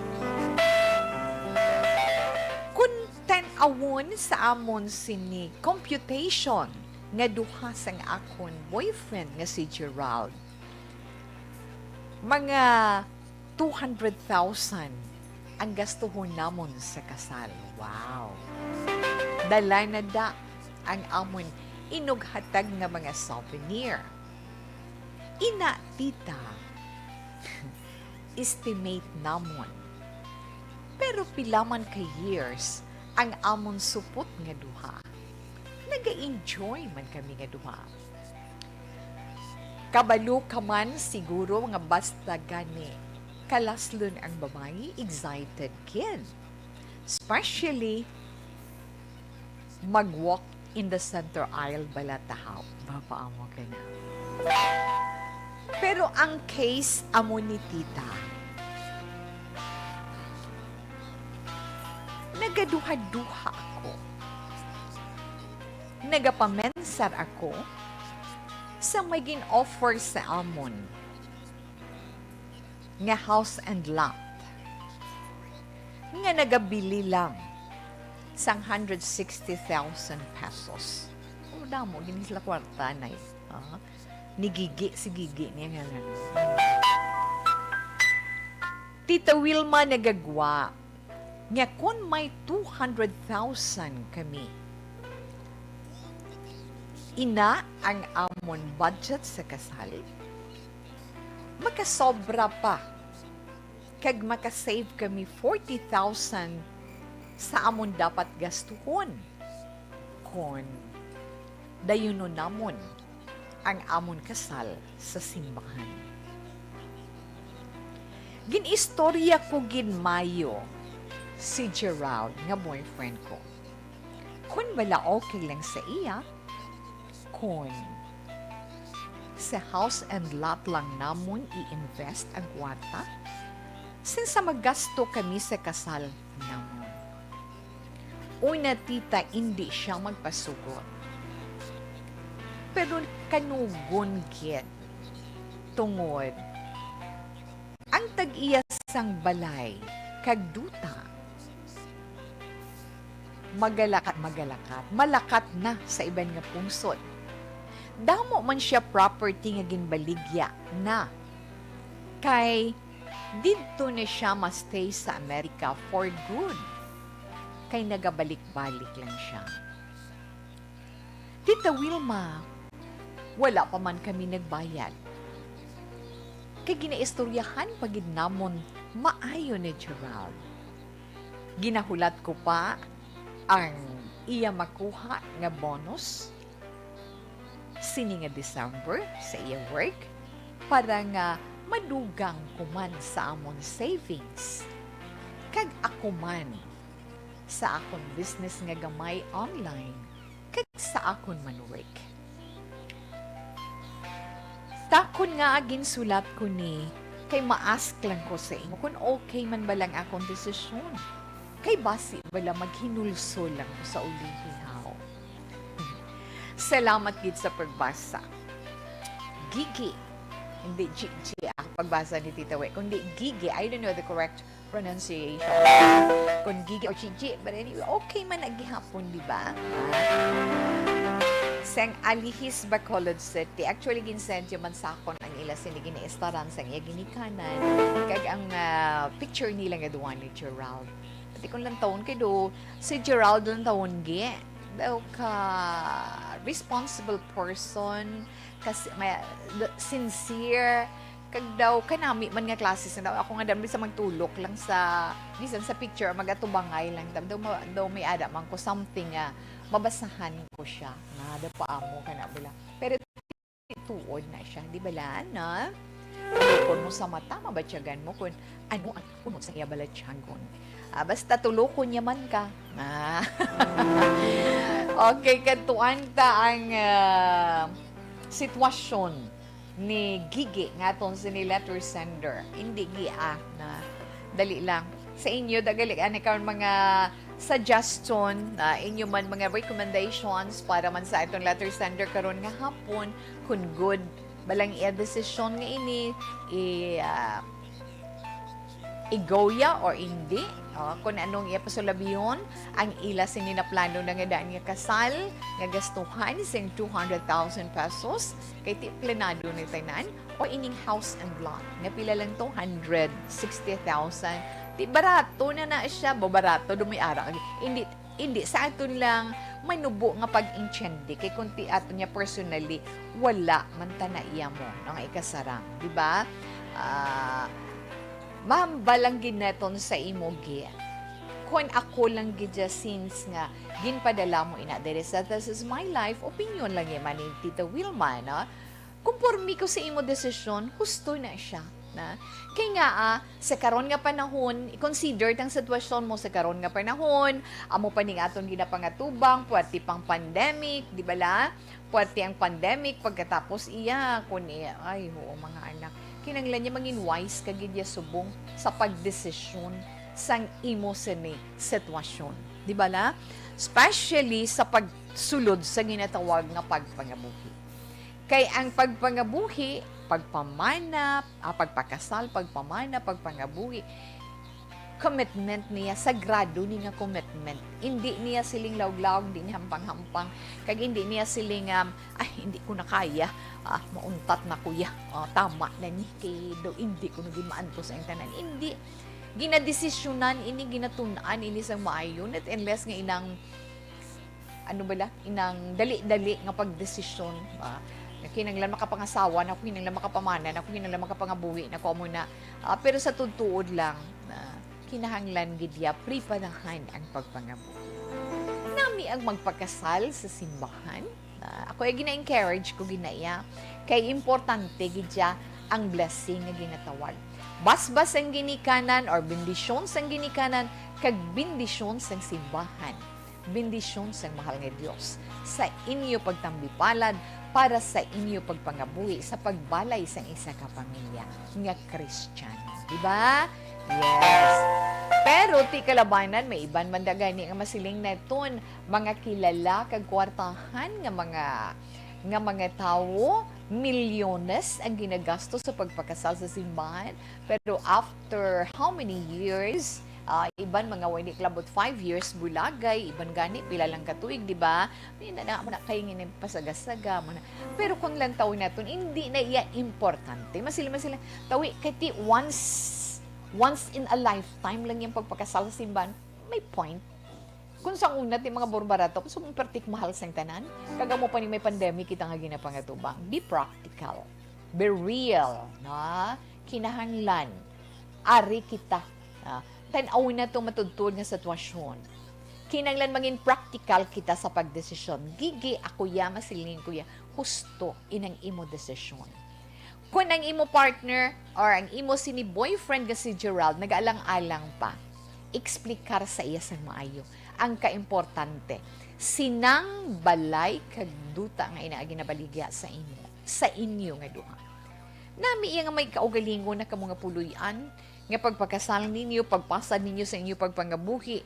Kon tan-awon sa amon sini computation nga duha sang akon boyfriend nga si Gerald, mga two hundred thousand ang gastuhon namon sa kasal. Wow! Dala na da ang amon inughatag nga mga souvenir. Ina, tita, estimate namon. Pero pila man ka years ang amon supot nga duha, naga-enjoy man kami nga duha. Kabalo ka man siguro nga basta gani kalaslon ang babayi, excited gid. Especially, mag-walk in the center aisle bala ta, haw. Ba, paamo ka na. Pero ang case amo ni tita, nagaduha-duha ako. Nagapamensar ako sa may gin-offer sa amon nga house and lot nga nagabili lang sang hundred sixty thousand pesos. O, damo gid sila kwarta, nay. Ah, ni Gigi, si Gigi niya nga, nga. Tita Wilma nagagwa nga kon may two hundred thousand kami, ina ang amon budget sa kasal, makasobra pa kag makasave kami forty thousand sa amon dapat gastuhon kon dayunon namon ang amon kasal sa simbahan. Gin-istorya ko gid maayo si Gerald nga boyfriend ko, kon bala okay lang sa iya kon sa house and lot lang namon i-invest ang kwarta? Since sa magasto kami sa kasal namon. Una, tita, indi siya magpasugot. Pero kanugon gid. Tungod, ang tag-iya sang balay kag duta, magalakat, magalakat, malakat na sa iban nga pungsod. Damo man siya property nga ginbaligya na. Kay didto na siya ma-stay sa Amerika for good. Kay nagabalik-balik lang siya. Tita Wilma, wala pa man kami nagbayad. Kay ginaistoryahan pa gid namon maayo ni Gerald. Ginahulat ko pa ang iya makuha nga bonus sini nga December sa iya work para nga madugang ko man sa amon savings. Kag ako man sa akon business nga gamay online kag sa akon man work. Takon nga ginsulat ko ni kay ma-ask lang ko sa imo kung okay man ba lang akong desisyon. Kay basi bala maghinulsol lang ko sa ulihi, haw. Salamat gid sa pagbasa. Gigi. Hindi Gigi ang pagbasa ni Tita We, kundi Gigi. I don't know the correct pronunciation. Kung Gigi or Gigi, but anyway, okay man na gihapon, di ba? Sang Alihis, Bacolod City. Actually, ginsend man sa akon ang ila sini ginaistaran sang iya ginikanan. Kag ang, ah, picture nila nga duwa ni Gerald. Pati kung lang taon kay do, si Gerald lang taon gi. Daw ka responsible person, kasi may, the, sincere, kag daw kanami man nga klase sa daw. Ako nga dami sa magtulok lang sa, bisan sa picture, magatubangay lang. Daw, daw, ma- daw may ada man ko something nga mabasahan ko siya. Nga, daw paamo ka na bala. Pero tuod na siya, di ba, la, no? Tulokon mo sa mata, mabatyagan mo kung ano ang unod sa iya balatyagon. Ah, basta tulokon niya man ka. Ah. Okay, kadtuan ta ang, ah, sitwasyon ni Gigi nga aton sini letter sender. Hindi gi, ah, na dali lang. Sa inyo, dagali ani karon mga suggestion, ah, inyo man mga recommendations para man sa aton letter sender karon nga hapon, kung good ba lang iya desisyon nga ini, i, ah, i-go ya or hindi. Ah, kung anong iya pasulabihon, ang ila sini naplano na nga daan nga kasal, nga gastuhan sing two hundred thousand pesos, kay ti planado ni tanan, o ining house and lot, nga pila lang to, hundred sixty thousand. Ti barato na na siya, bo barato, dumiara. Hindi, hindi sa aton lang manubo nga pag-intindi, kay kung ti aton niya personally, wala man ta na iya mo, no, nga ikasarang, di ba? Ah, mahambal lang gid naton sa imo, Gi. Kung ako lang gid siya, since nga ginpadala mo ina diri sa This Is My Life, opinion lang yan man ni Tita Wilma, no? Kumpormi ko sa imo desisyon, husto na siya, na. Kay nga, ah, sa karon nga panahon, i-consider tang sitwasyon mo sa karon nga panahon, amo pa ning aton ginapangatubang, puwerte pang pandemic, di ba la? Puwerte ang pandemic, pagkatapos iya, kun iya, ay, oo, mga anak. Kinahanglan niya mangin wise ka gid ya subong sa pagdesisyon sang imo sini sitwasyon, di ba la? Especially sa pagsulod sa ginatawag nga pagpangabuhi. Kay ang pagpangabuhi, pagpamana, ah, pagpakasal, pagpamana, pagpangabuhi, commitment niya, sagrado ni nga commitment. Hindi niya siling lawg-lawg, hindi niya hampang-hampang, kag hindi niya siling, um, "Ay, hindi ko na kaya, ah, mauntat na ko ya, ah, tama na ni, kay daw hindi ko na gid maantos ang tanan." Hindi. Ginadesisyonan ini, ginatun-an ini sang maayo, not unless nga inang ano bala, inang dali-dali nga pagdesisyon, ah, nga kinahanglan makapangasawa na ko, kinahanglan makapamana na ko, kinahanglan makapangabuhi na ko, amo na. Ah, pero sa tuod-tuod lang, ah, kinahanglan gid ya preparahan ang pagpangabuhi. Nami ang magpakasal sa simbahan, ah, ako ay gina-encourage ko gid na iya. Kay importante gid ya ang blessing nga ginatawag. Basbas sang ginikanan or bendisyon sang ginikanan kag bendisyon sang simbahan. bendisyon sang mahal nga Dios sa inyo pagtambi palad para sa inyo pagpangabuhi sa pagbalay sang isa ka pamilya nga Kristiyano. Di ba? Yes. Pero ti kalabanan, may iban man da gani nga masiling naton, mga kilala kag kwartahan nga mga, nga mga tawo, milyones ang ginagasto sa pagpakasal sa simbahan. Pero after how many years, ah, iban mga wala ni kalabot five years, bulagay, iban gani, pila lang ka tuig, di ba? Di na, na, mo na kayo nga pasaga-saga, mo na. Pero kung lantaw naton, hindi na iya importante. Masiling-masiling, tawi, kay ti once, once in a lifetime lang yung pagpakasal sa simbahan, may point. Kung sa una, ti mga burbarato, kung sa mga pertik mahal sang tanan, kag amo pa ni may pandemic kita nga ginapangatubang. Be practical. Be real, no? Kinahanglan. Ari kita. Ah, tan-aw na to matudtod nga sitwasyon. Kinahanglan mangin practical kita sa pagdesisyon. Gigi, ako ya, masiling ko ya, husto inang imo desisyon. Kung ang imo partner or ang imo sini boyfriend nga si Gerald nagaalang-alang pa, eksplikar sa iya sang maayo ang kaimportante sinang balay kag duta nga ina ginabaligya sa imo, sa inyo nga duha. Nami iya nga may kaugalingon na kamo nga puloy-an nga pagpakasal ninyo, pagpasad ninyo sa inyo pagpangabuhi,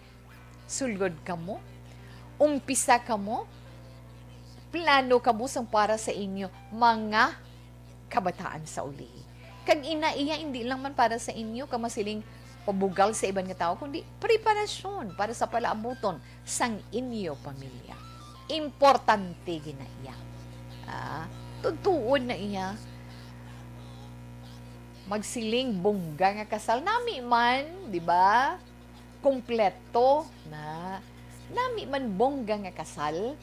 sulod kamo, umpisa kamo, plano kamo sang para sa inyo mga kabataan sa ulihi. Kag ina iya, hindi lang man para sa inyo, kag masiling pabugal sa iban nga tawo, kundi preparasyon para sa palaabuton sang inyo pamilya. Importante gina iya. Ah, tutuon na iya. Magsiling bongga nga kasal nami man, di ba? Kompleto na. Nami man bongga nga kasal.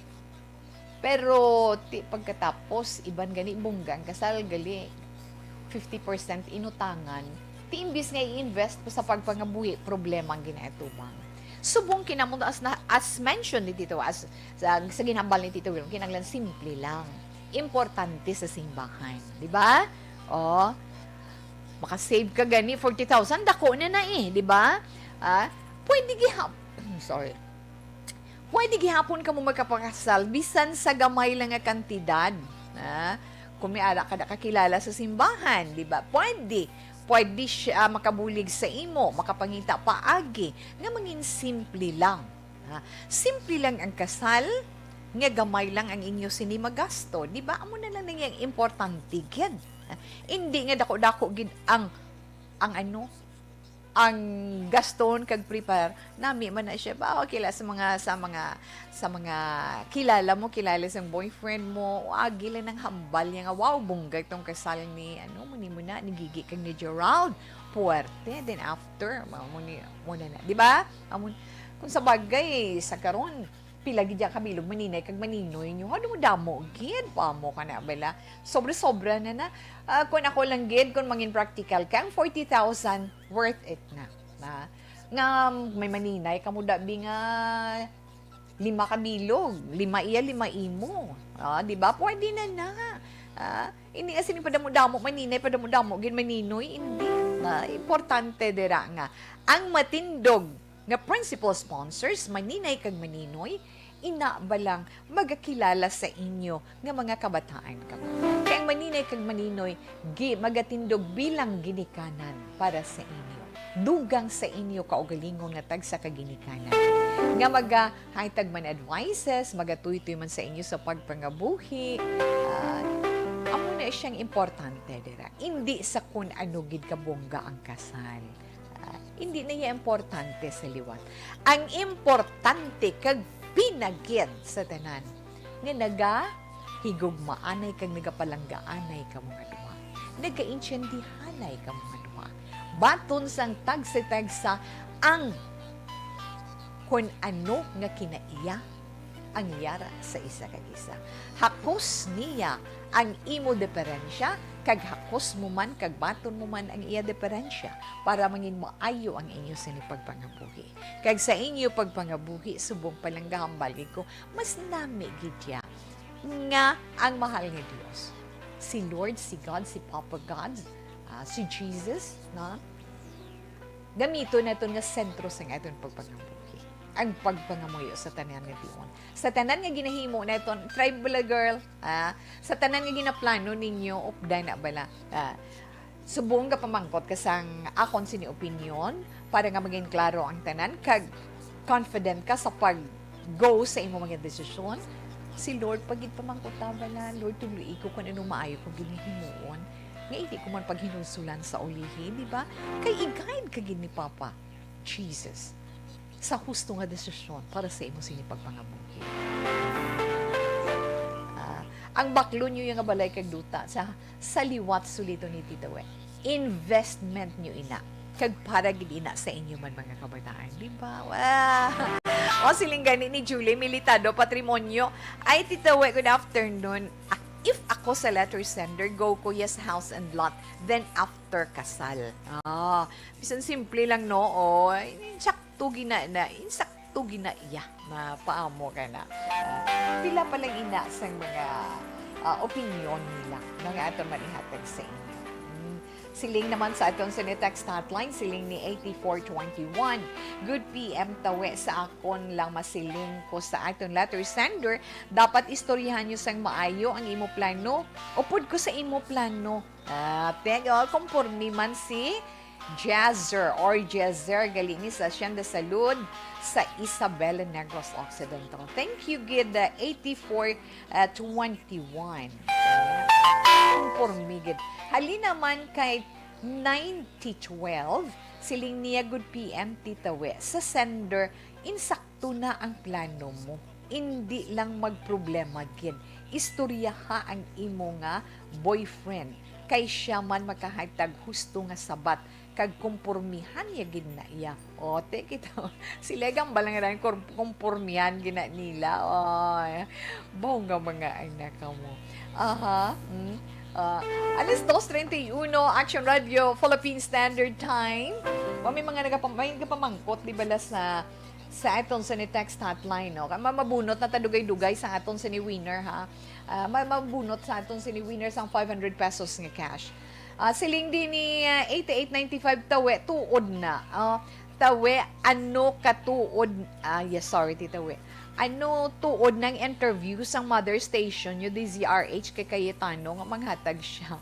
Pero ti pagkatapos, iban gani bongga ang kasal, gali fifty percent inutangan. Ti imbis nga i-invest pa sa pagpangabuhi, problema ang ginaatubang. Subong kinamon as na, as mentioned ni Tito, as sa, sa ginhambal ni Tito Wilm, kinahanglan simple lang. Importante sa simbahan, di ba? Oh, makasave ka gani forty thousand, dako na na eh, di ba? Ah, pwede gihap, sorry. Pwede gihapon kamo magkapakasal bisan sa gamay lang nga kantidad. Ah, kung may ara ka nakakilala sa simbahan, di ba? Pwede. Pwede siya makabulig sa imo, makapangita paagi nga mangin simple lang. Ha? Simple lang ang kasal, nga gamay lang ang inyo sini magasto. Di ba? Amo na lang na yung importante gid. Ha? Hindi nga dako-dako gid ang, ang ano, ang gaston kag prepare. Nami man na siya ba, okay lang sa mga, sa mga, sa mga kilala mo, kilala sang boyfriend mo, o agi lang ang hambal niya nga, "Wow, bongga itong kasal ni, ano, mo ni mo na, ni Gigi kag ni Gerald. Puwerte." Then after, mo, mo ni, mo na na. Di ba? Amo, kung sa bagay, sa karon, pila gid ya kabilog maninay kag maninoy nyo? Ano mo damo gid? Paamo ka na, bala. Sobra-sobra na na. Ah, kung ako lang gid, kung mangin practical ka, ang forty thousand, worth it na. Na, nga may maninay ka mo dabi nga lima ka bilog, lima iya, lima imo. Ah, di ba? Pwede na na. Ah, hindi nga sini padamo-damo, maninay, padamo-damo, gid maninoy, hindi. Na, importante dira nga ang matindog nga principal sponsors, maninay kag maninoy, ina ba lang magakilala sa inyo nga mga kabataan kamo. Kay ang maninay kag maninoy, gi-, magatindog bilang ginikanan para sa inyo. Dugang sa inyo kaugalingon nga tagsa ka ginikanan. Nga magahatag man advices, magatuytoy man sa inyo sa pagpangabuhi. Ah, amo na siyang importante dira. Hindi sa kun ano gid kabongga ang kasal. Ah, hindi na iya importante sa liwat. Ang importante kag pinagid sa tanan nga nagahigugmaanay kag nagapalanggaanay kamo nga duha. Nagaintiyendihanay kamo nga duha. Baton sang tagsa-tagsa ang kun ano nga kinaiya ang yara sa isa kag isa. Hakos niya ang imo diferensya, kag hakos mo man kag baton mo man ang iya diferensya, para mangin maayo ang inyo sini pagpangabuhi. Kag sa inyo pagpangabuhi, subong pa lang gahambal gid ko, mas nami gid ya nga ang mahal nga Dios, si Lord, si God, si Papa God, ah, si Jesus, na gamiton naton nga sentro sang aton pagpangabuhi. ang pagpangamuyo sa tanan nga tion. Sa tanan nga ginahimo naton, Tribe Bala Girl, ah, sa tanan nga ginaplano ninyo, upday na bala. Ah, subong nga pamangkot ka sang akon sini opinyon para nga maging klaro ang tanan kag confident ka sa pag-go sa imo mga desisyon. Si Lord pa gid pamangkot ta bala, Lord, tuluy ko kung ano maayo kong ginahimuon, nga indi ko man paghinulsulan sa ulihi, di ba? Kay i-guide ka gid ni Papa Jesus sa husto nga desisyon para sa imo sini pagpangabuhi. Ah, ang baklo niyo nga balay kag duta sa, sa liwat suliton ni Tita We. Investment niyo ina. Kag para gid ina sa inyo man mga kabataan, di ba? Wow! O siling gani ni Julie Militado Patrimonio, "Ay, Tita We, good afternoon. Ak-, if ako sa letter sender, go ko yes, house and lot, then after kasal." Ah, bisan simple lang, no? O, insakto gina na, insakto gina iya. Mapaamo ka na. Ah, pila pa lang ina sang mga, ah, opinyon nila nga aton man ihatag sa inyo. Mm. Siling naman sa aton sa ni text hotline, siling ni eighty-four twenty-one, "Good P M Tawe, sa akon lang masiling ko sa aton letter sender, dapat istoryahan nyo sang maayo ang imo plano." Upod ko sa imo plano. Ah, pero konporme man si Jazzer or Jazzer, gali ni sa Hacienda Salud sa Isabela, Negros Occidental. Thank you gid, ah, eighty-four, ah, twenty-one. Konporme gid. Halin naman kay ninety twelve, siling niya, "Good P M, Tita We. Sa sender, insakto na ang plano mo. Indi lang magproblema gid. Istoryaha ang imo nga boyfriend, kay siya man makahatag husto nga sabat, kag kompormihan niya gid na iya." O, te, kita, sila gambal nga lang kor-, kompormihan gid na nila. Ay, bongga mga anak mo. Aha, mm. Ah, alas dos treinta y uno, Action Radio, Philippine Standard Time. Wa may mga nagapam-, may nagapamangkot, di bala, sa, sa aton sa ni text hotline, no? Kay ma-, mabunot na ta dugay-dugay sa aton sa ni winner, ha? Ah, ma-, mabunot sa aton sa ni winner sang five hundred pesos nga cash. Ah, siling din ni, ah, eighty-eight ninety-five, "Tawe, tuod na." Ah, "Tawe, ano katuod?" Ah, yes, sorry, Tita We. "Ano tuod nang interview sang mother station nyo, D Z R H, kay Cayetano nga manghatag siya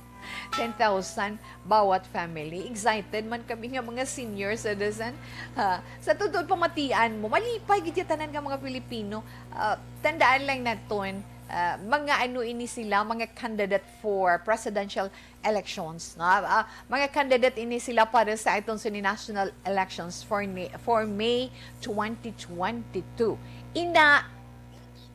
ten thousand bawat family?" Excited man kami nga mga senior citizen. Ha, sa totoo, pamatian mo, malipay gid ya tanan nga mga Pilipino. Ah, tandaan lang naton, ah, mga ano ini sila, mga candidate for presidential elections, no? Ah, mga candidate ini sila para sa aton sini national elections for ni, for May twenty twenty-two. Ina,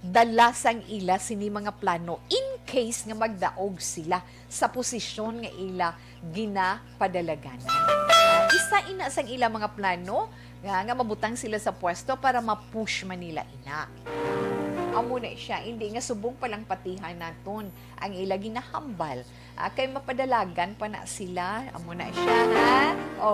dala sang ila sini mga plano in case nga magdaog sila sa posisyon nga ila ginapadalaganan. Ah, isa ina sang ila mga plano nga, nga mabutang sila sa pwesto para ma-push man nila ina. Amo na siya, hindi nga subong pa lang patihan naton ang ila ginahambal. Ah, kay mapadalagan pa na sila. Amo na siya, ha?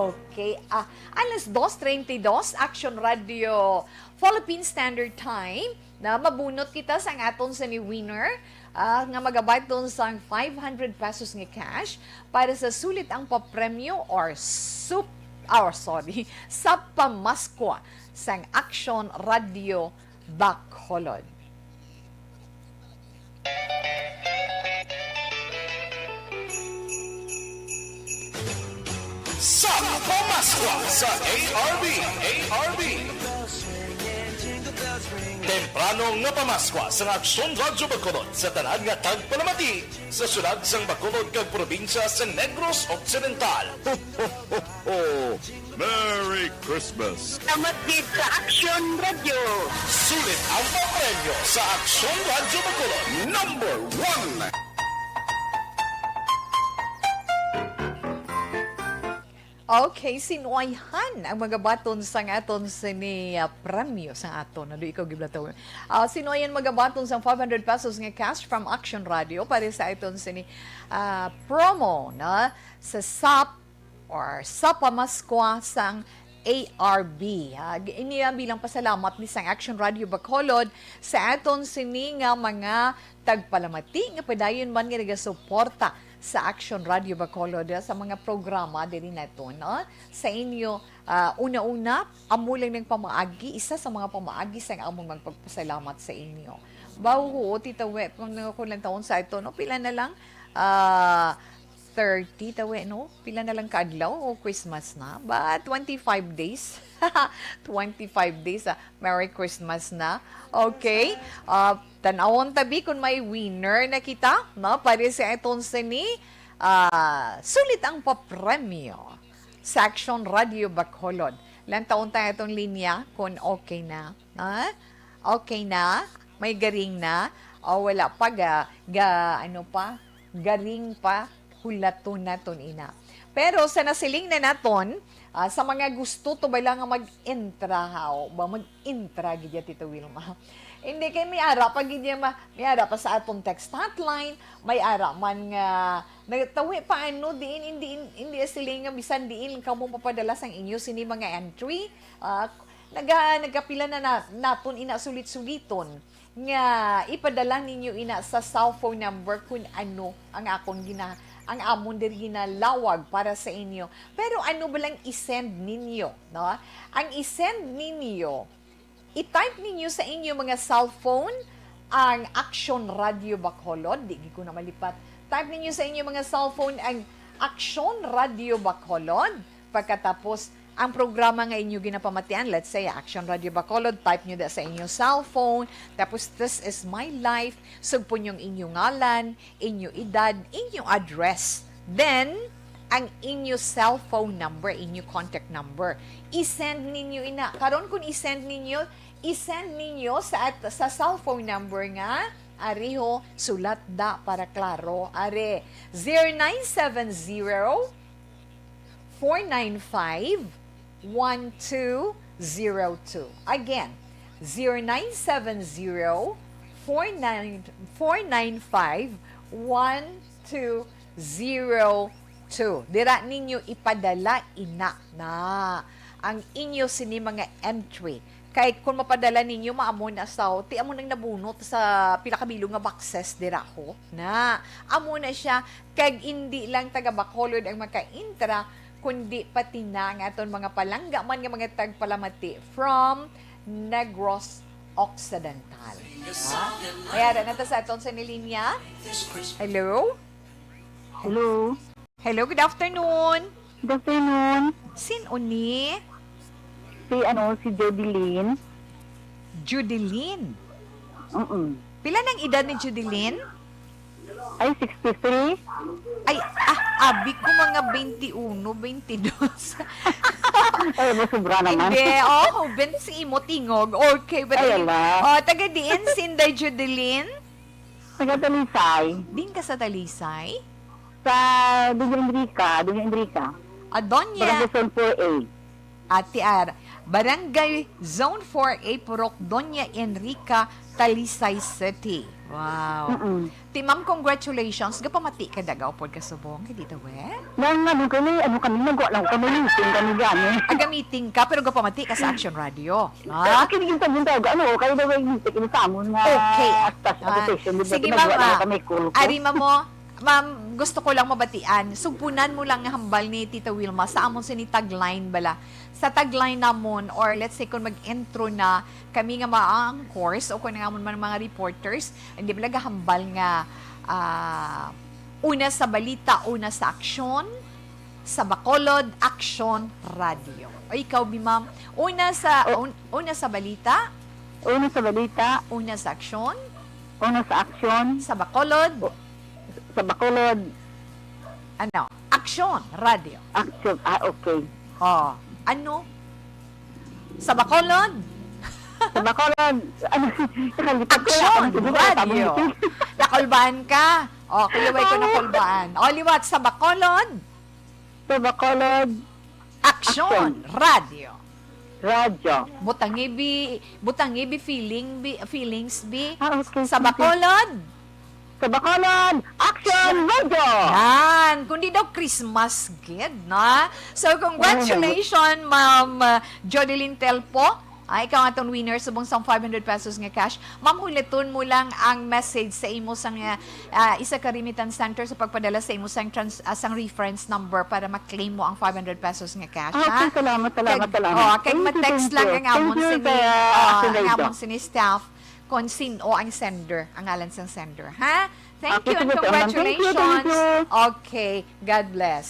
Okay. Ah, alas dos treinta y dos, Action Radio Philippine Standard Time, na mabunot kita sang aton sa ni winner, ah, nga magabaton sang five hundred pesos nga cash para sa sulit ang papremyo or sup-, or sorry, sa pamaskwa sang Action Radio Bacolod. Sa pamaskwa sa A R B, A R B. Temprano nga pamaskwa sa Aksyon Radyo Bacolod sa tanan nga tagpalamati sa syudad sang Bacolod kag probinsya sa Negros Occidental. Ho, ho, ho, ho! Merry Christmas! Salamat gid sa Aksyon Radyo. Sulit ang papremyo sa Aksyon Radyo Bacolod. Number one. Okay, sin-o ayhan ang magabaton sang aton sini, ah, premyo sang aton? Ano ikaw giblataw? Ah, sin-o ayhan magabaton sang five hundred pesos nga cash from Action Radio para sa aton sini, ah, promo na sa sap or sa pamaskwa sang A R B, ha? Ini bilang pasalamat ni sang Action Radio Bacolod sa aton sini nga mga tagpalamati nga padayon man nga nagasuporta sa Action Radio Bacolod, sa mga programa diri naton, no? Sa inyo, ah, una-una, amo lang ng pamaagi, isa sa mga pamaagi sang amon magpagpasalamat sa inyo. Bawo, Tita We, kung, kung lang taon sa ito, no? Pila na lang? Ah, thirty, Tita We, no? Pila na lang ka adlaw o Christmas na? Ba, twenty-five days? Twenty-five days, ah. Merry Christmas na. Okay? Ah, tanawon tabi kung may winner na kita, no? Para sa aton sini, ah, sulit ang papremyo sa Action Radio Bacolod. Lantaon tayo atong linya kung okay na. Ha? Okay na? May garing na? O wala pa? Ga, ga, ano pa? Garing pa? Hulaton naton ina. Pero sa nasiling na naton, ah, sa mga gusto to bala nga mag-intra, haw, ba mag-intra gid ya, Tita Wilma? Hindi kay may ara pa gid ya ma-, may ara pa sa aton text hotline, may ara man nga nagtawi pa ano diin, hindi, hindi sila nga bisan diin kamo papadala sang inyo sini mga entry. Ah, naga-, nagkapila na, na naton ina sulit-suliton nga ipadala ninyo ina sa cellphone number kun ano ang akon gina-, ang amon diri ginalawag para sa inyo. Pero ano ba lang i-send ninyo, no? Ang i-send ninyo, i-type ninyo sa inyo mga cellphone ang Action Radio Bacolod. Di gid ko na malipat. Type ninyo sa inyo mga cellphone ang Action Radio Bacolod. Pagkatapos, ang programa nga inyo ginapamatian, let's say, Action Radio Bacolod, type nyo da sa inyo cellphone, tapos, "This is my life," sugpon yung inyo ngalan, inyo edad, inyo address. Then, ang inyo cellphone number, inyo contact number. I-send ninyo ina. Karon, kung i-send ninyo, i-send ninyo sa at-, sa cellphone number nga, ariho, sulat da para klaro. Are, zero nine seven zero, four nine five, one two zero two. Again, zero nine seven zero, four nine, four nine five, one two zero two. Dira ninyo ipadala ina na ang inyo sini mga entry. Kay kung mapadala ninyo, maamo na sa, ti amo nang nabunot sa pila ka bilog nga boxes dira ho. Na, amo na siya. Kag indi lang taga Bacolod ang maka-intra, kundi pati na ang aton mga palangga man nga mga tagpalamati from Negros Occidental. Ha? Kaya na ta sa aton sa nilinya. Hello? Hello. Hello, good afternoon. Good afternoon. Sin-o ni? Si, ano, si Jodeline. Jodeline? Mm-mm. Pila nang edad ni Jodeline? Ay, sixty-three. Ay, ah, abi ko mga twenty-one, twenty-two. Ay, masobra naman. Hindi, oh, hoben si imo tingog. Okay, but Ay, anyway, ala. Oh, taga diin si Inday Jodeline? Taga Talisay. Din ka sa Talisay? Sa Doña Enrica, Doña Enrica. Ah, Doña. Barangay Zone four A. Ate Ar, Barangay Zone four A, Purok Doña Enrica, Talisay City. Wow. Mm-mm. Ti ma'am, congratulations. Gapamati ka daga upod ka subong, hindi daw eh? Nang ano kami, ano kami, nagwa lang kami, meeting kami gani. Aga meeting ka, pero gapamati ka sa Action Radio. Ha? Kini ginta-, ginta-, ano, kayo daw ay meeting, ini sa amon nga Okay. Astas Ah, Association, di ba? sige, Ginagawa ma'am, lang ah. kami, cool ko. Ari, ma'am, mo, ma'am, gusto ko lang mabatian. Sugpunan mo lang nga hambal ni Tita Wilma sa amon sini tagline bala. Sa tagline namon, or let's say, kung mag-intro na kami nga mga anchors o kung namon man mga reporters, hindi bala gahambal nga, ah, una sa balita, una sa aksyon, sa Bacolod Aksyon Radio. O ikaw, bi, ma'am? Una sa, O- un-, una sa balita, Una sa balita, una sa aksyon, una sa aksyon, sa Bacolod, o-, sa Bacolod. Ano? Aksyon Radio. Aksyon. Ah, okay. Oh, ano? Sa Bacolod? Sa Bacolod. Ano? Nakalipat ko Aksyon lang. Ano ba? Radio. Tapos Nakulbaan ka? Oh, kuyaway ko Ano? nakulbaan. Oh, liwat sa Bacolod. Sa Bacolod. Aksyon Aksyon. Radio. Radyo. Butangi bi, butangi bi feeling bi, feelings bi. Ah, okay, Sa sige. Bacolod. Sa Bacolod, Action Radio! Yan. Kundi daw Christmas gid, na? So, congratulations, Ma'am, uh, Jodeline Telpo. Ah, ikaw ang aton winner, subong sang five hundred pesos nga cash. Ma'am, hulaton mo lang ang message sa imo sang, ah, ah, isa ka remittance center sa pagpadala sa imo sang trans-, ah, sang reference number para ma-claim mo ang five hundred pesos nga cash, Ah, okay, ha? Salamat, salamat, Kag, salamat. Oh, kag Thank you, ma-text thank lang you. Ang amon Thank you, sini, Kuya ah, ang Zenaido. Amon sini staff kung sin-o ang sender, ang ngalan sang sender, ha? Thank Okay, you and sige, salamat. Thank you, thank congratulations. You. Okay, God bless.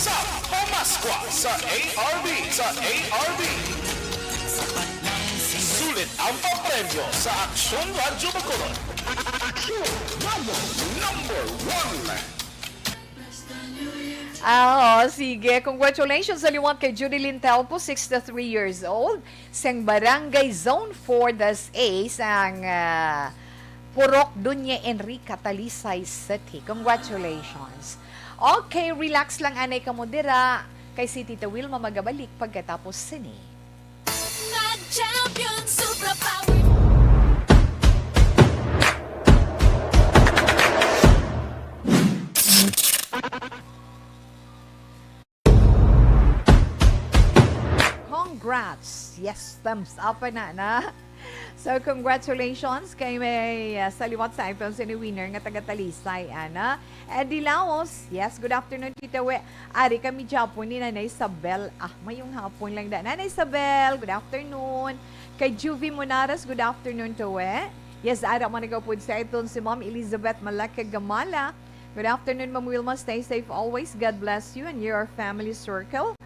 Sa Pamaskwa sa A R B, sa A R B. Sulit ang papremyo sa Aksyon Radyo Bacolod. Aksyon Radyo number one. Ah, oh, sige. Congratulations sa liwat kay Judy Lintelpo, sixty-three years old. Sang Barangay Zone four, das A, sang, ah, Purok Dunya Enrica, Talisay City. Congratulations. Okay, relax lang anay kamo dira. Kay si Tita Wilma magabalik pagkatapos sini. Mag-champion Supra Power. Congrats! Yes, thumbs up na na. So, congratulations kay may, ah, sa liwat sa iPhone sini winner nga taga Talisay, ana. Eddie Laos, yes, good afternoon, Tita We. Ari kami Japon ni Nanay Isabel. Ah, mayong hapon lang da. Nanay Isabel, good afternoon. Kay Juvie Monares, good afternoon, Tita We. Yes, ara man nagapod sa iton si Ma'am Elizabeth Malaka Gamala. Good afternoon, Ma'am Wilma. Stay safe always. God bless you and your family circle.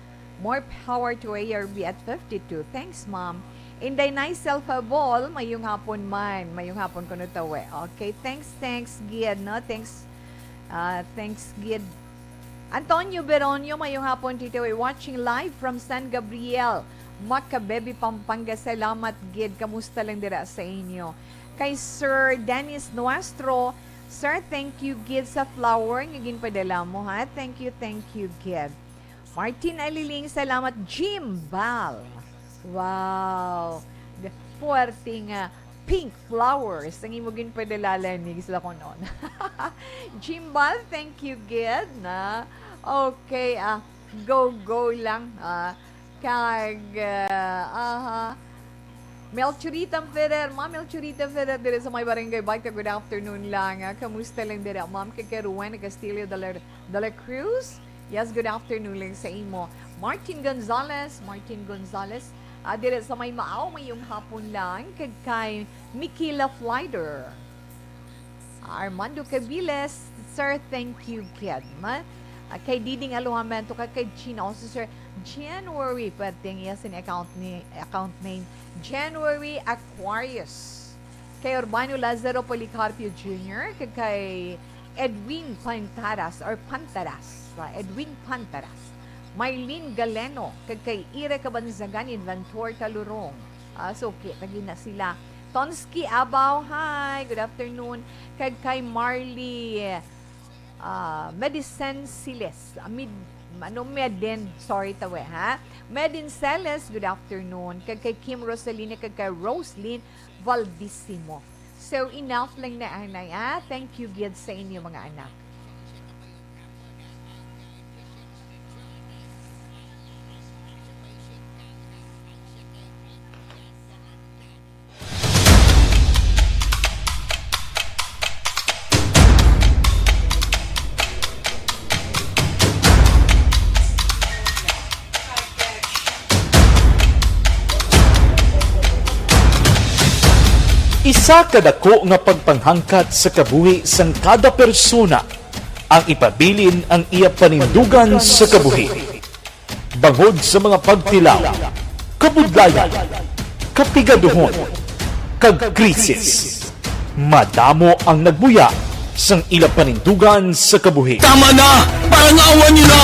More power to A R B at fifty-two. Thanks, Ma'am. Inday Nicel Fabol, mayong hapon man. Mayong hapon kuno, Tita We. Okay, thanks, thanks, gid, no? Thanks, ah, thanks, gid. Antonio Beronio, mayong hapon, Tita We. Watching live from San Gabriel, Macabebe, Pampanga. Salamat, gid. Kamusta lang dira sa inyo? Kay Sir Dennis Nuestro, Sir, thank you, gid, sa flower nga ginpadala mo, ha? Thank you, thank you, gid. Martin Aliling, salamat. Gimbal. Wow. The puwerte nga pink flowers ang imo ginpadala, Lenny, sila ko noon. Gimbal, thank you, gid, na. Okay, ah, go, go lang, ah. Kag, ah, aha. Melchorita Ferrer, Ma'am Melchorita Ferrer, diri sa may Barangay Baita, good afternoon lang, ah. Kamusta lang diri, Ma'am? Kay, kay Ruwen Castillo de la, de la Cruz? Yes, good afternoon lang sa imo. Martin Gonzalez, Martin Gonzalez, ah, diri sa may Maaw, mayong hapon lang. Kag kay Mikila Flider. Armando Cabiles, sir, thank you, gid. Ma-, ah, kay Diding Alojamento, kag kay Gina, also, sir, January, pwerte ang iya sin account ni, account name, January Aquarius. Kay Urbano Lazaro Policarpio Junior, kag kay Edwin Pantaras, or Pantaras, ah, Edwin Pantaras, Marlene Galeno, kag kay Ira Kabanzagan, Inventor Talurong. Ah, so, kita gid na sila. Tonsky Abaw, hi, good afternoon. Kag kay Marley, ah, Medicine Siles, ah, Mid-, ano, Medin, sorry, Tita We, ha? Medin Celes, good afternoon. Kag kay Kim Rosalina, kag kay Roslyn Valdisimo. So, enough lang na, anay, ah. Thank you, gid, sa inyo, mga anak. Isa ka dako nga pagpanghangkat sa kabuhi sang kada persona ang ipabilin ang iya panindugan sa kabuhi. Bangod sa mga pagtilaw, kabudlayan, kapigaduhon, kag krisis, madamo ang nagbuya sang ila panindugan sa kabuhi. Tama na! Parang awan niyo na!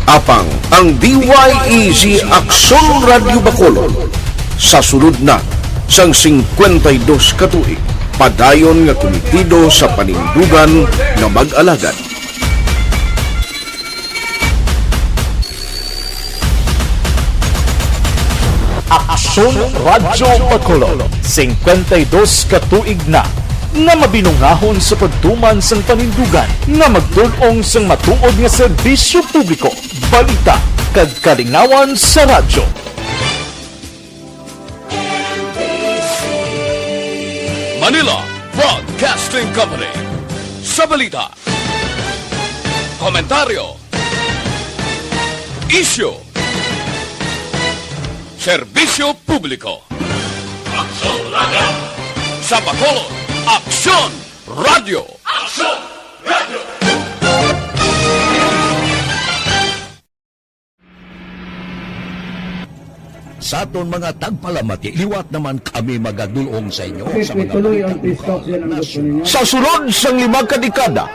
Apang ang D Y E G Aksyon Radyo Bacolod sa sulod na sang singkwenta y dos ka tuig, padayon nga kumitido sa panindugan nga mag-alagad. Aksyon Radyo Bacolod, singkwenta y dos ka tuig na nga mabinungahon sa pagtuman sang panindugan nga magdul-ong sang matuod nga serbisyo publiko, balita, kag kalingawan sa radyo. Manila Broadcasting Company. Sa balita, komentaryo, isyu, serbisyo publiko. Aksyon Radio. Sa Bacolod, Aksyon Radio. Aksyon Radio. Sa aton mga tagpalamati, liwat naman kami magadulong sa inyo sa mga balita lokal, nasyonal. Sa sulod sang lima ka dekada,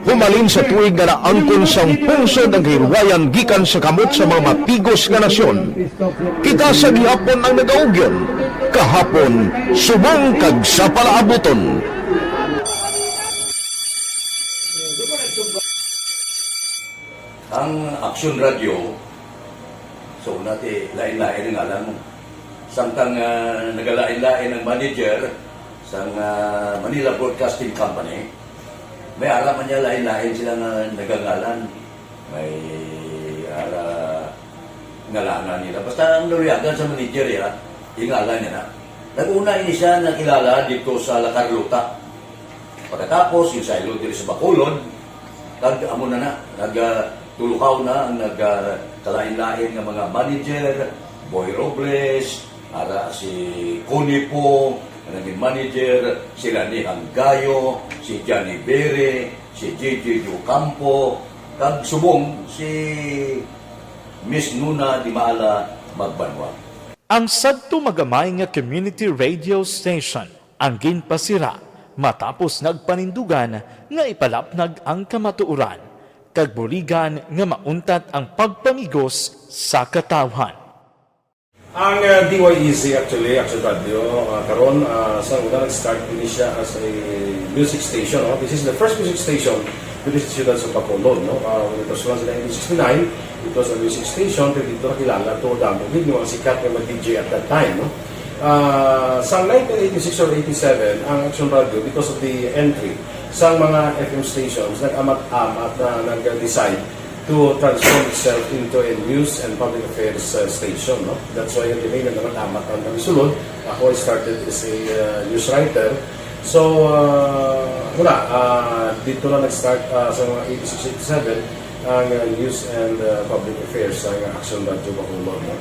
humalin sa tuig nga naangkon sang pungsod ang kahilwayan gikan sa kamot sa mga mapigos nga nasyon, kita sa gihapon ang nagaugyon, kahapon, subong kag sa palaabuton. Ang Aksyon Radio, so, una ti, lain-lain ang ngalan mo. Samtang, ah, nagalain-lain ang manager sang, ah, Manila Broadcasting Company, may ara man niya lain-lain sila nga nagangalan. May ara ngalanan nila. Basta ang naluyagan sa manager, ya, ingalan niya na. Nag-una ini siya nakilala dito sa La Carlota. Pagkatapos, yung saylo diri sa Bacolod, kag amo na na, nag, ah, tulukaw na ang nag, ah, kalain-lain nga mga manager, Boy Robles, ara si Connie po, nga naging manager, si Lani Hanggayo, si Johnny Bere, si J J Ocampo, kag subong si Miss Nuna Dimaala Magbanwa. Ang sadto magamay nga community radio station ang ginpasira matapos nagpanindugan nga ipalapnag ang kamatuoran kag buligan nga mauntat ang pagpamigos sa katawhan. Ang, uh, D Y E Z actually, Action Radio, uh, karon, uh, sa una nag-start din siya as a music station, no? This is the first music station diri sa siyudad sa Bacolod, no? Uh, when it was launched in nineteen sixty-nine, it was a music station, pero dito nakilala to, damo gid yung mga sikat nga mga D J at that time, no? Ah, sa nineteen eighty-six or eighty-seven, ang Action Radio, because of the entry sa mga F M stations, nag-amat-amat na nag-decide to transform itself into a news and public affairs, uh, station, no? That's why yung name na naman amat ang nagsulod. Ako, I started as a, uh, news writer. So, uh, wala, uh, dito na nag-start, uh, sa mga eighty-six, eighty-seven, ang, uh, news and, uh, public affairs sa Action Radio Bacolod, no?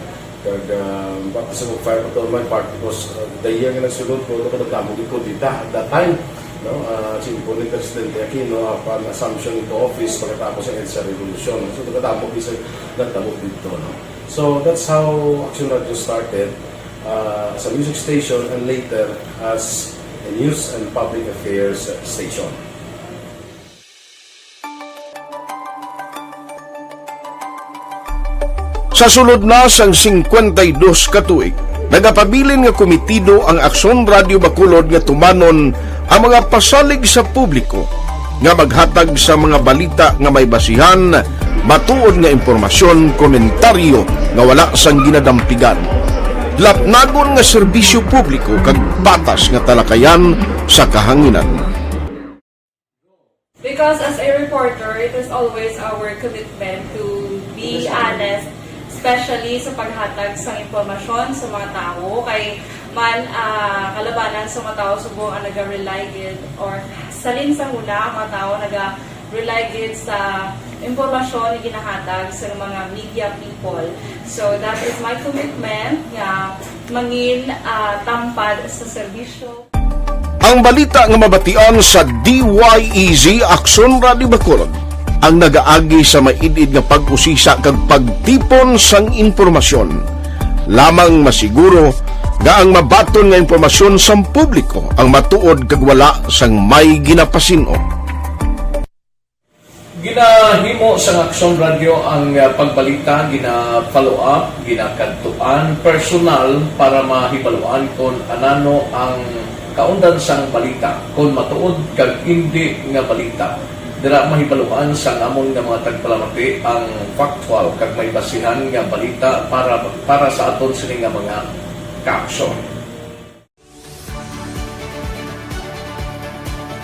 Kag, ah, baka sa mag-fire pa to, my part, because, ah, the year nga nagsulod ko, ano ko, nagdamo gid ko dita at that time, no? Ah, si Presidente Aquino, upon assumption into office, pagkatapos ang EDSA Revolution. So, nagdamo gid sa, nagdamo dito, no? So, that's how Action Radio started, ah, as a music station and later as a news and public affairs station. Sa sulod na sang singkwenta y dos ka tuig, nagapabilin nga komitido ang Aksyon Radio Bacolod nga tumanon ang mga pasalig sa publiko nga maghatag sa mga balita nga may basihan, matuod nga impormasyon, komentaryo nga wala sang ginadampigan, lapnagon nga serbisyo publiko kag patas nga talakayan sa kahanginan. Because as a reporter, it is always our commitment to be honest, especially sa paghatag sa impormasyon sa mga tawo. Kay man, ah, kalabanan sa mga tawo subong ang naga-rely gid, or salin sa huna ang mga tawo naga-rely gid sa impormasyon nga ginahatag sa mga media people. So that is my commitment nga mangin, ah, tampad sa serbisyo. Ang balita nga mabatian sa D Y E Z Aksyon Radio Bacolod ang nagaagi sa maid-id nga pag-usisa kag pagtipon sang impormasyon. Lamang masiguro nga ang mabaton nga impormasyon sang publiko ang matuod kag wala sang may ginapasin-o. Ginahimo sang Aksyon Radio ang, ah, pagbalita, gina-follow up, ginakadtuan personal para mahibaluan kon anano ang kaundan sang balita, kon matuod kag indi nga balita. Dira mahibaluan sang amon nga mga tagpalamati ang factual kag may basihan nga balita para, para sa aton sini nga mga kaaksyon.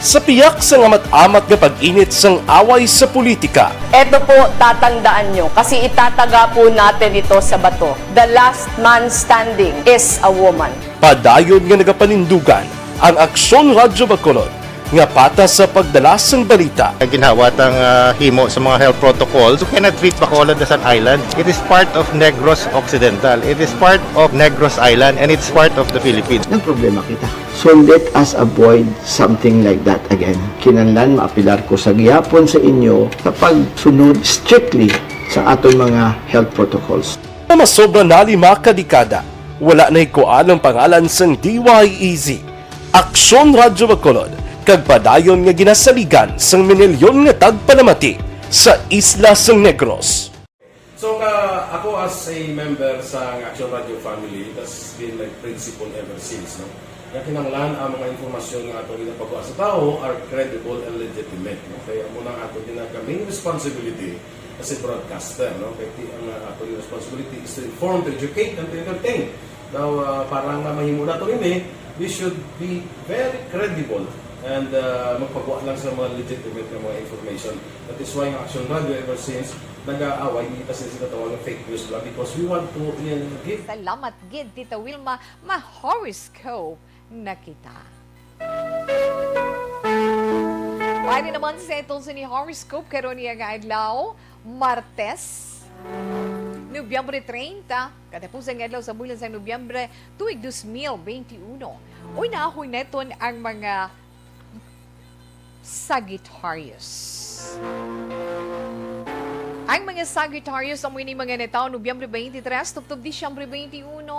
Sa piyak sang amat-amat nga pag-init sang away sa politika, Eto po, tatandaan nyo, kasi itataga po natin ito sa bato. The last man standing is a woman. Padayon nga nagapanindugan ang Aksyon Radyo Bacolod nga patas sa pagdala sang balita. Ginhawa tang ah, himo sa mga health protocols. You cannot treat Bacolod as an island. It is part of Negros Occidental. It is part of Negros Island and it's part of the Philippines. Nagproblema kita. So let us avoid something like that again. Kinahanglan maapilar ko sa gihapon sa inyo sa pagsunod strictly sa aton mga health protocols. Nga masobra na lima ka dekada, wala na hikuan ang pangalan sang D Y E Z, Aksyon Radyo Bacolod, kag padayon nga ginasaligan sang minilyon nga tagpalamati sa isla sang Negros. So, ka, ako as a member sa Action Radio family, that's been my principle ever since, no? Nga kinahanglan ang mga impormasyon nga ato ginapagawa sa tawo are credible and legitimate, no? Kaya mo nang ato ginagawa main responsibility as a broadcaster, no? Kaya ti- ang uh, ato responsibility is to inform, to educate, and to entertain. Now, uh, para nga mahimo nato ini, we should be very credible and uh, magpagawa lang sa mga legitimate nga mga information. That is why ang Action Radio ever since nag-aaway kita sa ginatawag nga fake news lang because we want to uh, give Salamat gid, Tita Wilma. Ma-horoscope na kita. Pwede naman sa itong sini horoscope karon niya nga adlaw, Martes, Nobyembre treinta, katapusan nga adlaw sa bulan sa Nobyembre, tuig dos mil benti uno. Unahoy naton ang mga Sagittarius. Ang mga Sagittarius amo ini mga natawo Nobyembre twenty-three tubtob Disyembre twenty-one.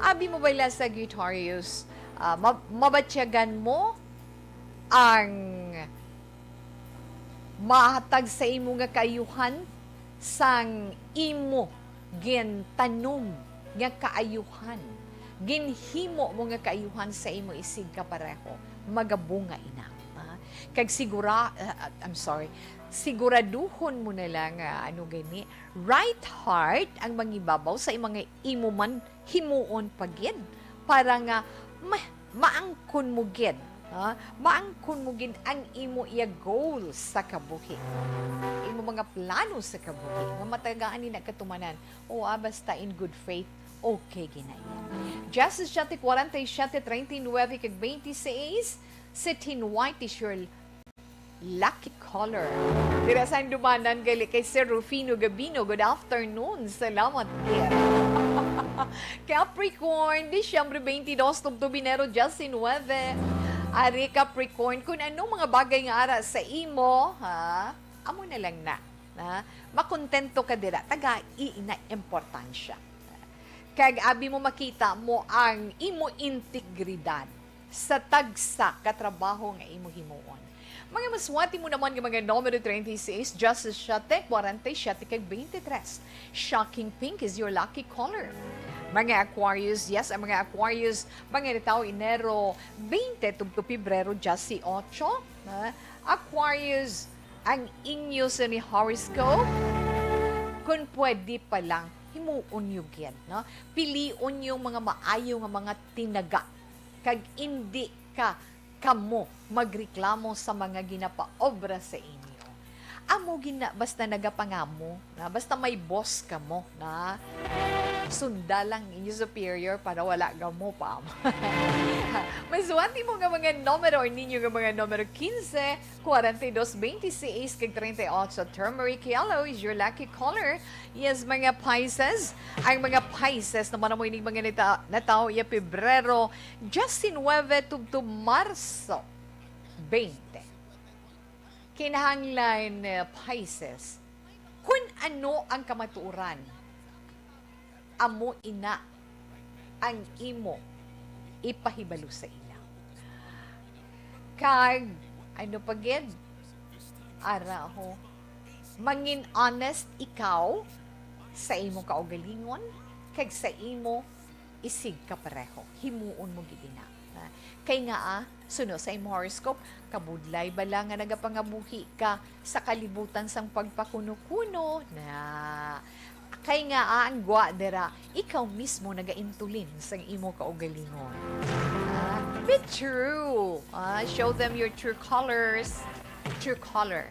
Abi mo bala, Sagittarius, ah, ma- mabatyagan mo ang mahatag sa imo nga kaayuhan sang imo gintanom nga kaayuhan, ginhimo mo nga kaayuhan sa imo isig kapareho, magabunga ina. Ah, kag sigura, ah, I'm sorry, siguraduhon mo na lang nga, ano gani, right heart ang mangibabaw sa imo nga imo man himuon pa gid para nga ma- maangkon mo gid, ha? Maangkon mo gid ang imo iya goals sa kabuhi. Imo mga plano sa kabuhi nga matagaan ni nakatumanan. O ah, basta in good faith, okay gina iya. Genesis siyete kuwarenta y siyete, treinta y nuebe kag twenty-six, sixteen white is your lucky color. Dira sa Dumanan gali kay Sir Rufino Gabino. Good afternoon. Salamat, dear. Capricorn, Disyembre twenty-two tubtob Enero diyasinuwebe. Ari, Capricorn, kung ano mga bagay nga ara sa imo, ha, amo na lang na. Ha? Makontento ka dira, tagai ina importansya. Kag abi mo makita mo ang imo integridad sa tagsa ka trabaho nga imo himuon. Mga maswati mo naman nga mga numero treinta y seis, Justice siete, kwarenta y siete, kag twenty-three. Shocking pink is your lucky color. Mga Aquarius, yes, ang mga Aquarius, mga natawo Enero twenty tubtob Pebrero dieciocho, ha? Aquarius, ang inyo sa ni horoscope, kung pwede pa lang, himuon nyo gid, no? Pilion nyo mga maayo nga mga tinaga, kag indi ka kamo magreklamo sa mga ginapaobra sa inyo. Amo gina, basta nagapangamo, na basta may boss kamo, na sunda lang inyo superior para wala gamo pa. Maswati mo nga mga numero or ninyo nga mga numero quince, kwarenta y dos, twenty-six, kag treinta y ocho. Turmeric yellow is your lucky color. Yes, mga Pisces. Ang mga Pisces naman amo ining mga nata- natawo iya Pebrero diecinueve tubtob Marso twenty. Kinahanglan, eh, Pisces, kun ano ang kamatuoran, amo ina ang imo ipahibalo sa ila. Kag, ano pa gid? Ara ho, mangin honest ikaw sa imo kaugalingon kag sa imo isig kapareho. Himuon mo gid ina. Ah, kay nga, ah, suno sa imo horoscope, kabudlay bala nga nagapangabuhi ka sa kalibutan sang pagpakuno-kuno? Na, kay nga, ah, ang gwa dira, ikaw mismo nagaintulin sang imo kaugalingon. Ah, Be true. Ah, show them your true colors. True color.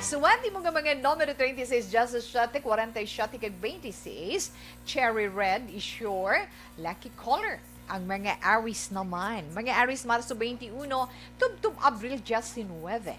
Suwerte mo nga mga numero treinta y seis, diecisiete, cuarenta y siete, kag veintiséis. Cherry red is your lucky color. Ang mga Aries naman. Mga Aries, Marso twenty-one, tubtob Abril diecinuebe.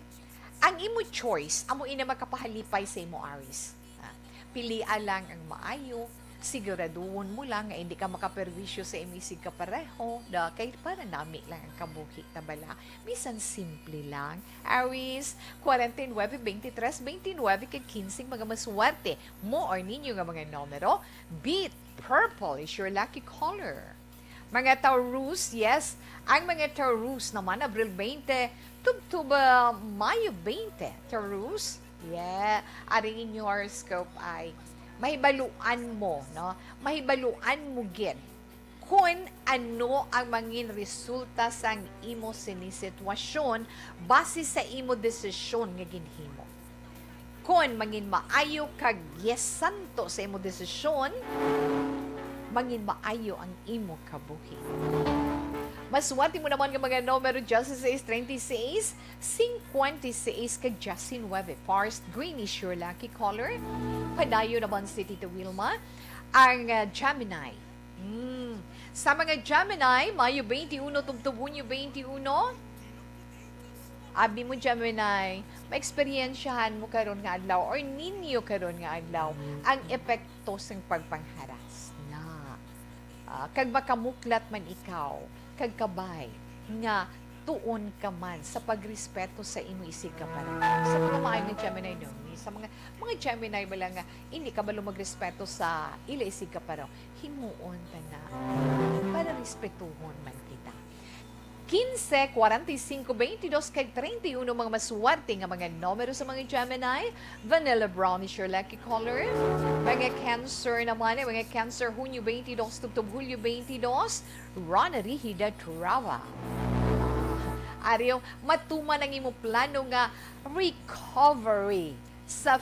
Ang imo choice, amo ina makapahalipay sa imo, Aries. Ah, pilia lang ang maayo. Siguraduhon mo lang nga hindi ka makaperwisyo sa imo isig kapareho, da, kay para nami lang ang kabuhi ta bala. Bisan simple lang. Aries, forty-nine, twenty-three, twenty-nine, kag quince ang mga maswerte mo or ninyo nga mga numero. Beat purple is your lucky color. Mga Taurus, yes, ang mga Taurus naman, Abril twenty, tubtob, ah, Mayo twenty. Taurus, yeah, ari inyo horoscope ay mahibaluan mo, no? Mahibaluan mo gid kon ano ang mangin resulta sang imo sini sitwasyon base sa imo desisyon nga ginhimo. Kon mangin maayo kag yes santo sa imo desisyon, mangin maayo ang imo kabuhi. Maswerte mo naman nga mga numero dieciséis, treinta y seis, cincuenta y seis, kag diecinueve. Forest green is your lucky color. Padayon naman si Tita Wilma, ang, ah, Gemini. Mm. Sa mga Gemini, Mayo twenty-one tubtob Hunyo twenty-one, abi mo, Gemini, maeksperiensyahan mo karon nga adlaw or ninyo karon nga adlaw ang epekto sang pagpangharas na. Ah, kag makamuklat man ikaw, kag kabay nga tuon ka man sa pagrespeto sa imo isig kapareho. Sa mga maayo nga Gemini, no? Sa mga, mga Gemini bala nga hindi kabalo magrespeto sa ila isig kapareho, himuon ta na para respetuhon man kita. Quince, forty-cinco, twenty-dos, kag treinta y uno, mga maswerte nga mga numero sa mga Gemini. Vanilla brown is your lucky color. Mga Cancer naman, eh, mga Cancer, Hunyo twenty-dos tubtob Hulyo twenty-dos, Rana Rihida Trava. Ah, ariyo, matuman ang imo plano nga recovery sa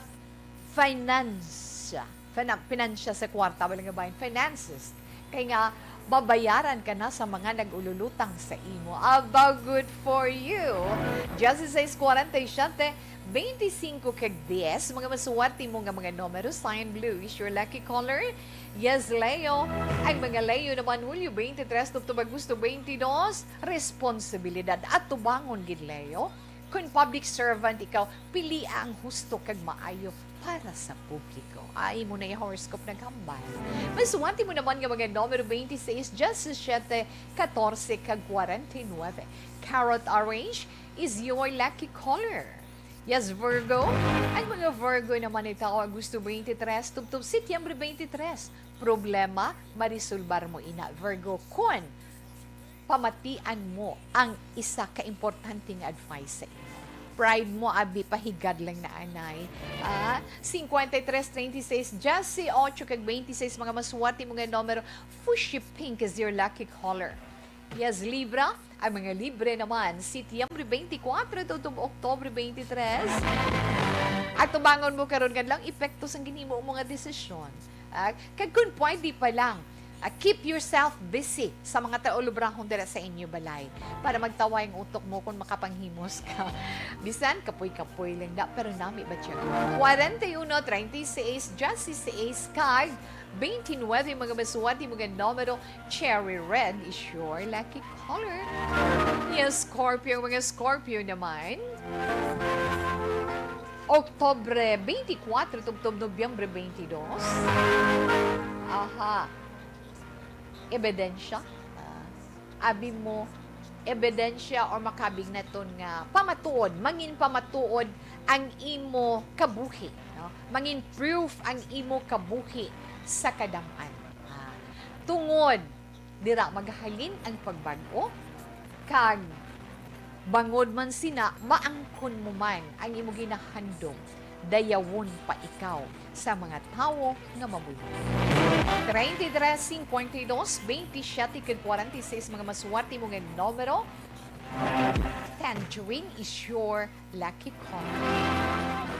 finance. Fina-, finansya sa kwarta, wala nga bahin, finances. Kay nga, babayaran ka na sa mga nag-ululutang sa imo. Aba, good for you! Dieciséis, cuarenta y siete, veinticinco kag diez, mga maswerte mo nga mga numero, cyan blue is your lucky color. Yes, Leo. Ang mga Leo naman, Hulyo twenty-three tubtob Agosto twenty-dos, responsibilidad. Atubangon gid, Leo. Kung public servant ikaw, pilia ang husto kag maayo para sa publiko. Ay, mo na yung horoscope naghambal. Maswerte mo naman nga mga numero twenty-six, diecisiete, catorce, kag forty-nueve. Carrot orange is your lucky color. Yes, Virgo. Ang mga Virgo naman ito, Agosto twenty-three, tubtob Setyembre twenty-three. Problema, marisolbar mo ina, Virgo, kon pamatian mo ang isa ka importante nga advice sa imo. Pride mo, abi, pahigad lang na anay. Ah, cincuenta y tres, treinta y seis, dieciocho, kag veintiséis, mga maswerte mo nga numero. Fuchsia pink is your lucky color. Yes, Libra. Ang mga Libre naman, Setyembre twenty-four tubtob Oktubre twenty-three. Atubangon mo karon nga lang epekto sang ginhimo mo nga desisyon. Ah, kag kung pwede pa lang, ah, keep yourself busy sa mga taulubrahon dira sa inyo balay para magtaway ang utok mo kung makapanghimos ka. Bisan kapoy-kapoy lang da, pero nami ba siya? Forty-one, treinta y seis, dieciséis, kag twenty-nueve, mga maswerte mo nga numero. Cherry red is your lucky color. Yes, Scorpio, mga Scorpio naman. Oktubre twenty-four tubtob Nobyembre twenty-two. Aha. Ebidensya. Ah, abi mo, ebidensya or makabig naton nga pamatuod, mangin pamatuod ang imo kabuhi, no? Mangin proof ang imo kabuhi sa kadam-an. Ah, tungod dira magahalin ang pagbag-o, kag bangod man sina, maangkon mo man ang imo ginahandom, dayawon pa ikaw sa mga tawo nga mabuhi. Treinta y tres, cincuenta y dos, veintisiete, kag cuarenta y seis, mga maswerte mo nga numero. Tangerine is your lucky color.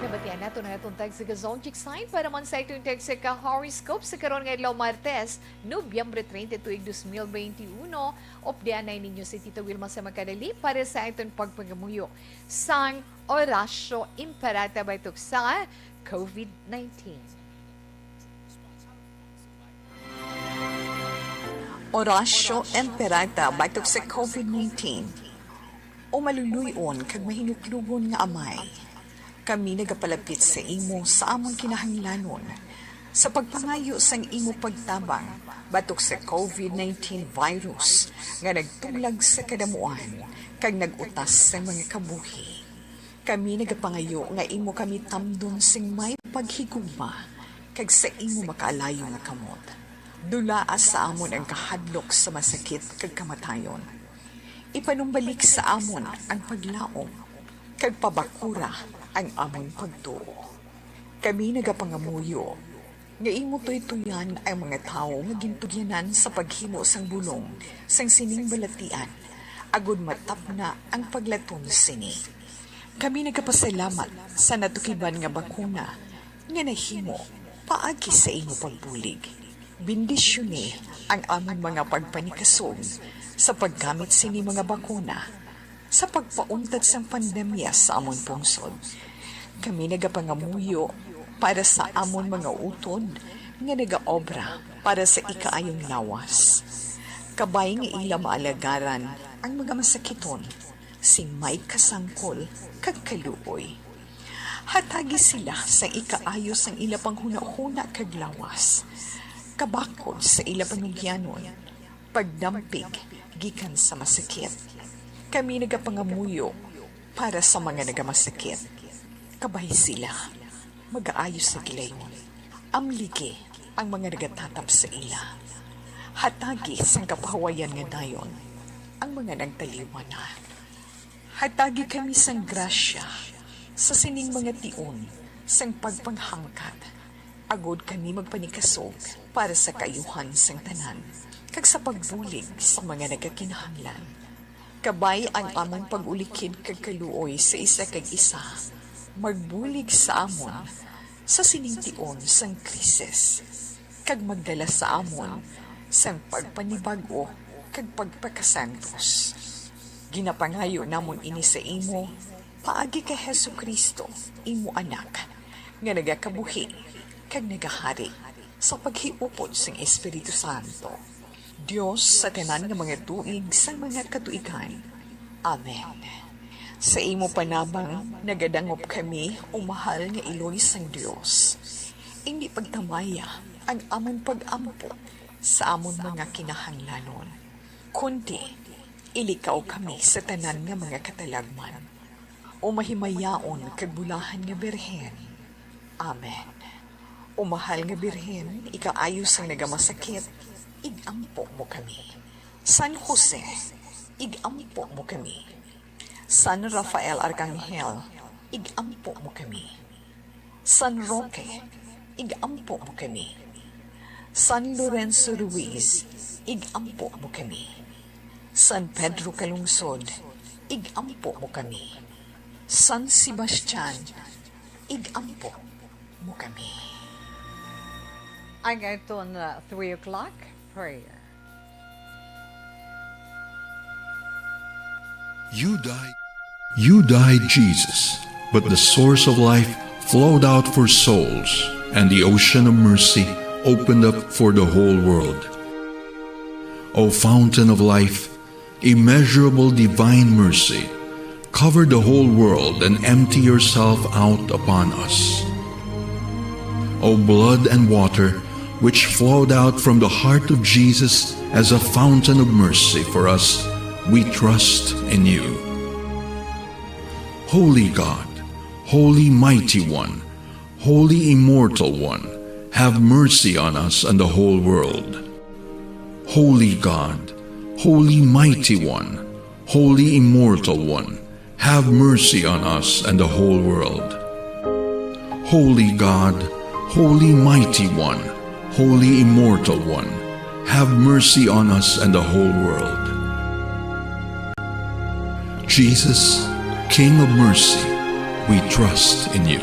Nabatian nato na nga tuntag sa Gazon Chiksain para man sa itong tag sa ka-horoscope sa karon nga adlaw, Martes, Nobyembre treinta, tuig dos mil beintiuno. Updatean na ninyo si Tita Wilma sa makadali para sa itong pagpangamuyo sang Orasyo Imperata batok sa covid nineteen. Orasyo Imperata batok sa covid nineteen. O maluluy-on kag mahinuklugon nga Amay, kami nagapalapit sa imo sa amon kinahanglanon sa pagpangayo sang imo pagtabang batok sa covid nineteen virus nga nagtuglag sa kadamuan kag nag-utas sa mga kabuhi. Kami nagapangayo nga imo kami tamdon sing may paghigugma kag sa imo makaalayo nga kamot. Dulaa sa amon ang kahadlok sa masakit kag kamatayon. Ipanumbalik sa amon ang paglaom, kag pabakura ang amon pagtuo. Kami nagapangamuyo nga imo tuytoyan ang mga tawo nga gintugyanan sa paghimo sang bulong sang sining balatian, agud matapna ang paglaton sini. Kami nagapasalamat sa natukiban nga bakuna nga nahimo paagi sa imo pagbulig. Bendisyoni ang amon mga pagpanikasog sa paggamit sini mga bakuna sa pagpauntat sang pandemya sa amon pungsod. Kami nagapangamuyo para sa amon mga utod nga nagaobra para sa ikaayong lawas, kabay nga ila maalagaran ang mga masakiton sing may kasangkol kag kaluoy. Hatagi sila sang ikaayo sang ila panghunahuna kag lawas, kabakod sa ila panugyanon, pagdampig gikan sa masakit. Kami nagapangamuyo para sa mga nagamasakit, kabay sila magaayo sa gilayon. Amligi ang mga nagatatap sa ila. Hatagi sang kapahuwayan nga dayon ang mga nagtaliwan na. Hatagi kami sang grasya sa sining mga tion sang pagpanghangkat, agud kami magpanikasog para sa kaayuhan sang tanan, kag sa pagbulig sa mga nagakinahanglan. Kabay ang amon pag-ulikid kag kaluoy sa isa kag isa, magbulig sa amon sa sining tion sang krisis, kag magdala sa amon sang pagpanibag-o kag pagpakasantos. Ginapangayo namon ini sa imo paagi kay Jesu-Cristo, imo Anak, nga nagakabuhi kag nagahari sa paghiupod sing Espiritu Santo, Dios sa tanan nga mga tuig sang mga katuigan. Amen. Sa imo panabang nagadangop kami, o mahal nga Iloy sang Dios. Indi pagtamaya ang amon pag-ampo sa amon mga kinahanglanon, kundi ilikaw kami sa tanan nga mga katalagman, o mahimayaon kag bulahan nga Birhen. Amen. O mahal nga Birhen, ikaayo sang nagamasakit, ig-ampo mo kami. San Jose, ig-ampo mo kami. San Rafael Arcangel, ig-ampo mo kami. San Roque, ig-ampo mo kami. San Lorenzo Ruiz, ig-ampo mo kami. San Pedro Calungsod, ig-ampo mo kami. San Sebastian, ig-ampo mo kami. Ang aton, uh, three o'clock prayer. You died. You died, Jesus, but the source of life flowed out for souls, and the ocean of mercy opened up for the whole world. O fountain of life, immeasurable divine mercy, cover the whole world and empty yourself out upon us. O blood and water, which flowed out from the heart of Jesus as a fountain of mercy for us, we trust in you. Holy God, Holy Mighty One, Holy Immortal One, have mercy on us and the whole world. Holy God, Holy Mighty One, Holy Immortal One, have mercy on us and the whole world. Holy God, Holy Mighty One, Holy Immortal One, have mercy on us and the whole world. Jesus, King of mercy, we trust in you.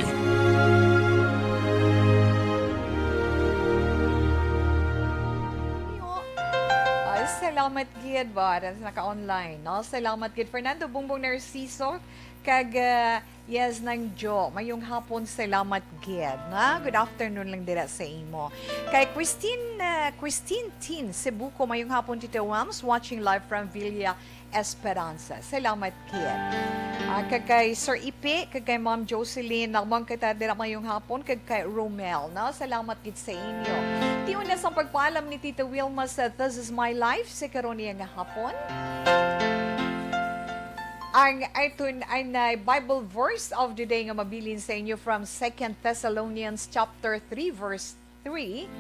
Salamat gid, Bar, sa naka-online, no? Salamat gid, Fernando Bongbong Narciso, kag, ah, yes, Nang Jo. Mayong hapon, salamat gid, na? Good afternoon lang dira sa imo. Kay Christine, ah, Christine Tin Cebuco, mayong hapon, Tito Wams, watching live from Villa Esperanza. Salamat gid. Ah, kag kay Sir Ipe, kag kay Ma'am Jocelyn, nagmang kita dira mayong hapon, kag kay Romel, no? Salamat gid sa inyo. Ti una sang pagpaalam ni Tita Wilma sa This Is My Life, sa karon niya nga hapon. Ang aton, ang, uh, Bible verse of the day nga mabilin sa inyo from Second Thessalonians chapter three, verse three,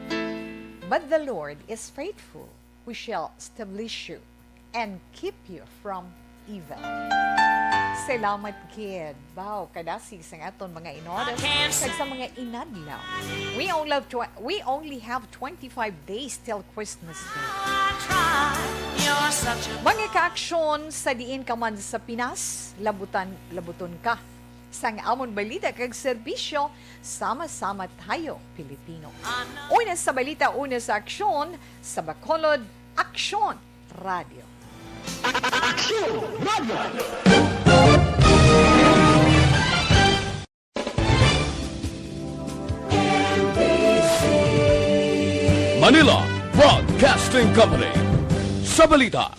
"But the Lord is faithful, who shall establish you and keep you from evil." Salamat gid. Wow, kadasig sang aton mga inodor kag sa mga inadlaw. We only have tw-, we only have twenty-five days till Christmas Day. Mga kaaksyon, sa diin ka man sa Pinas, labutan, labuton ka sang amon balita kag serbisyo, sama-sama tayo, Pilipino. Una sa balita, una sa aksyon, sa Bacolod, Aksyon Radio. Aksyon Radio. Manila Broadcasting Company. Sa balita.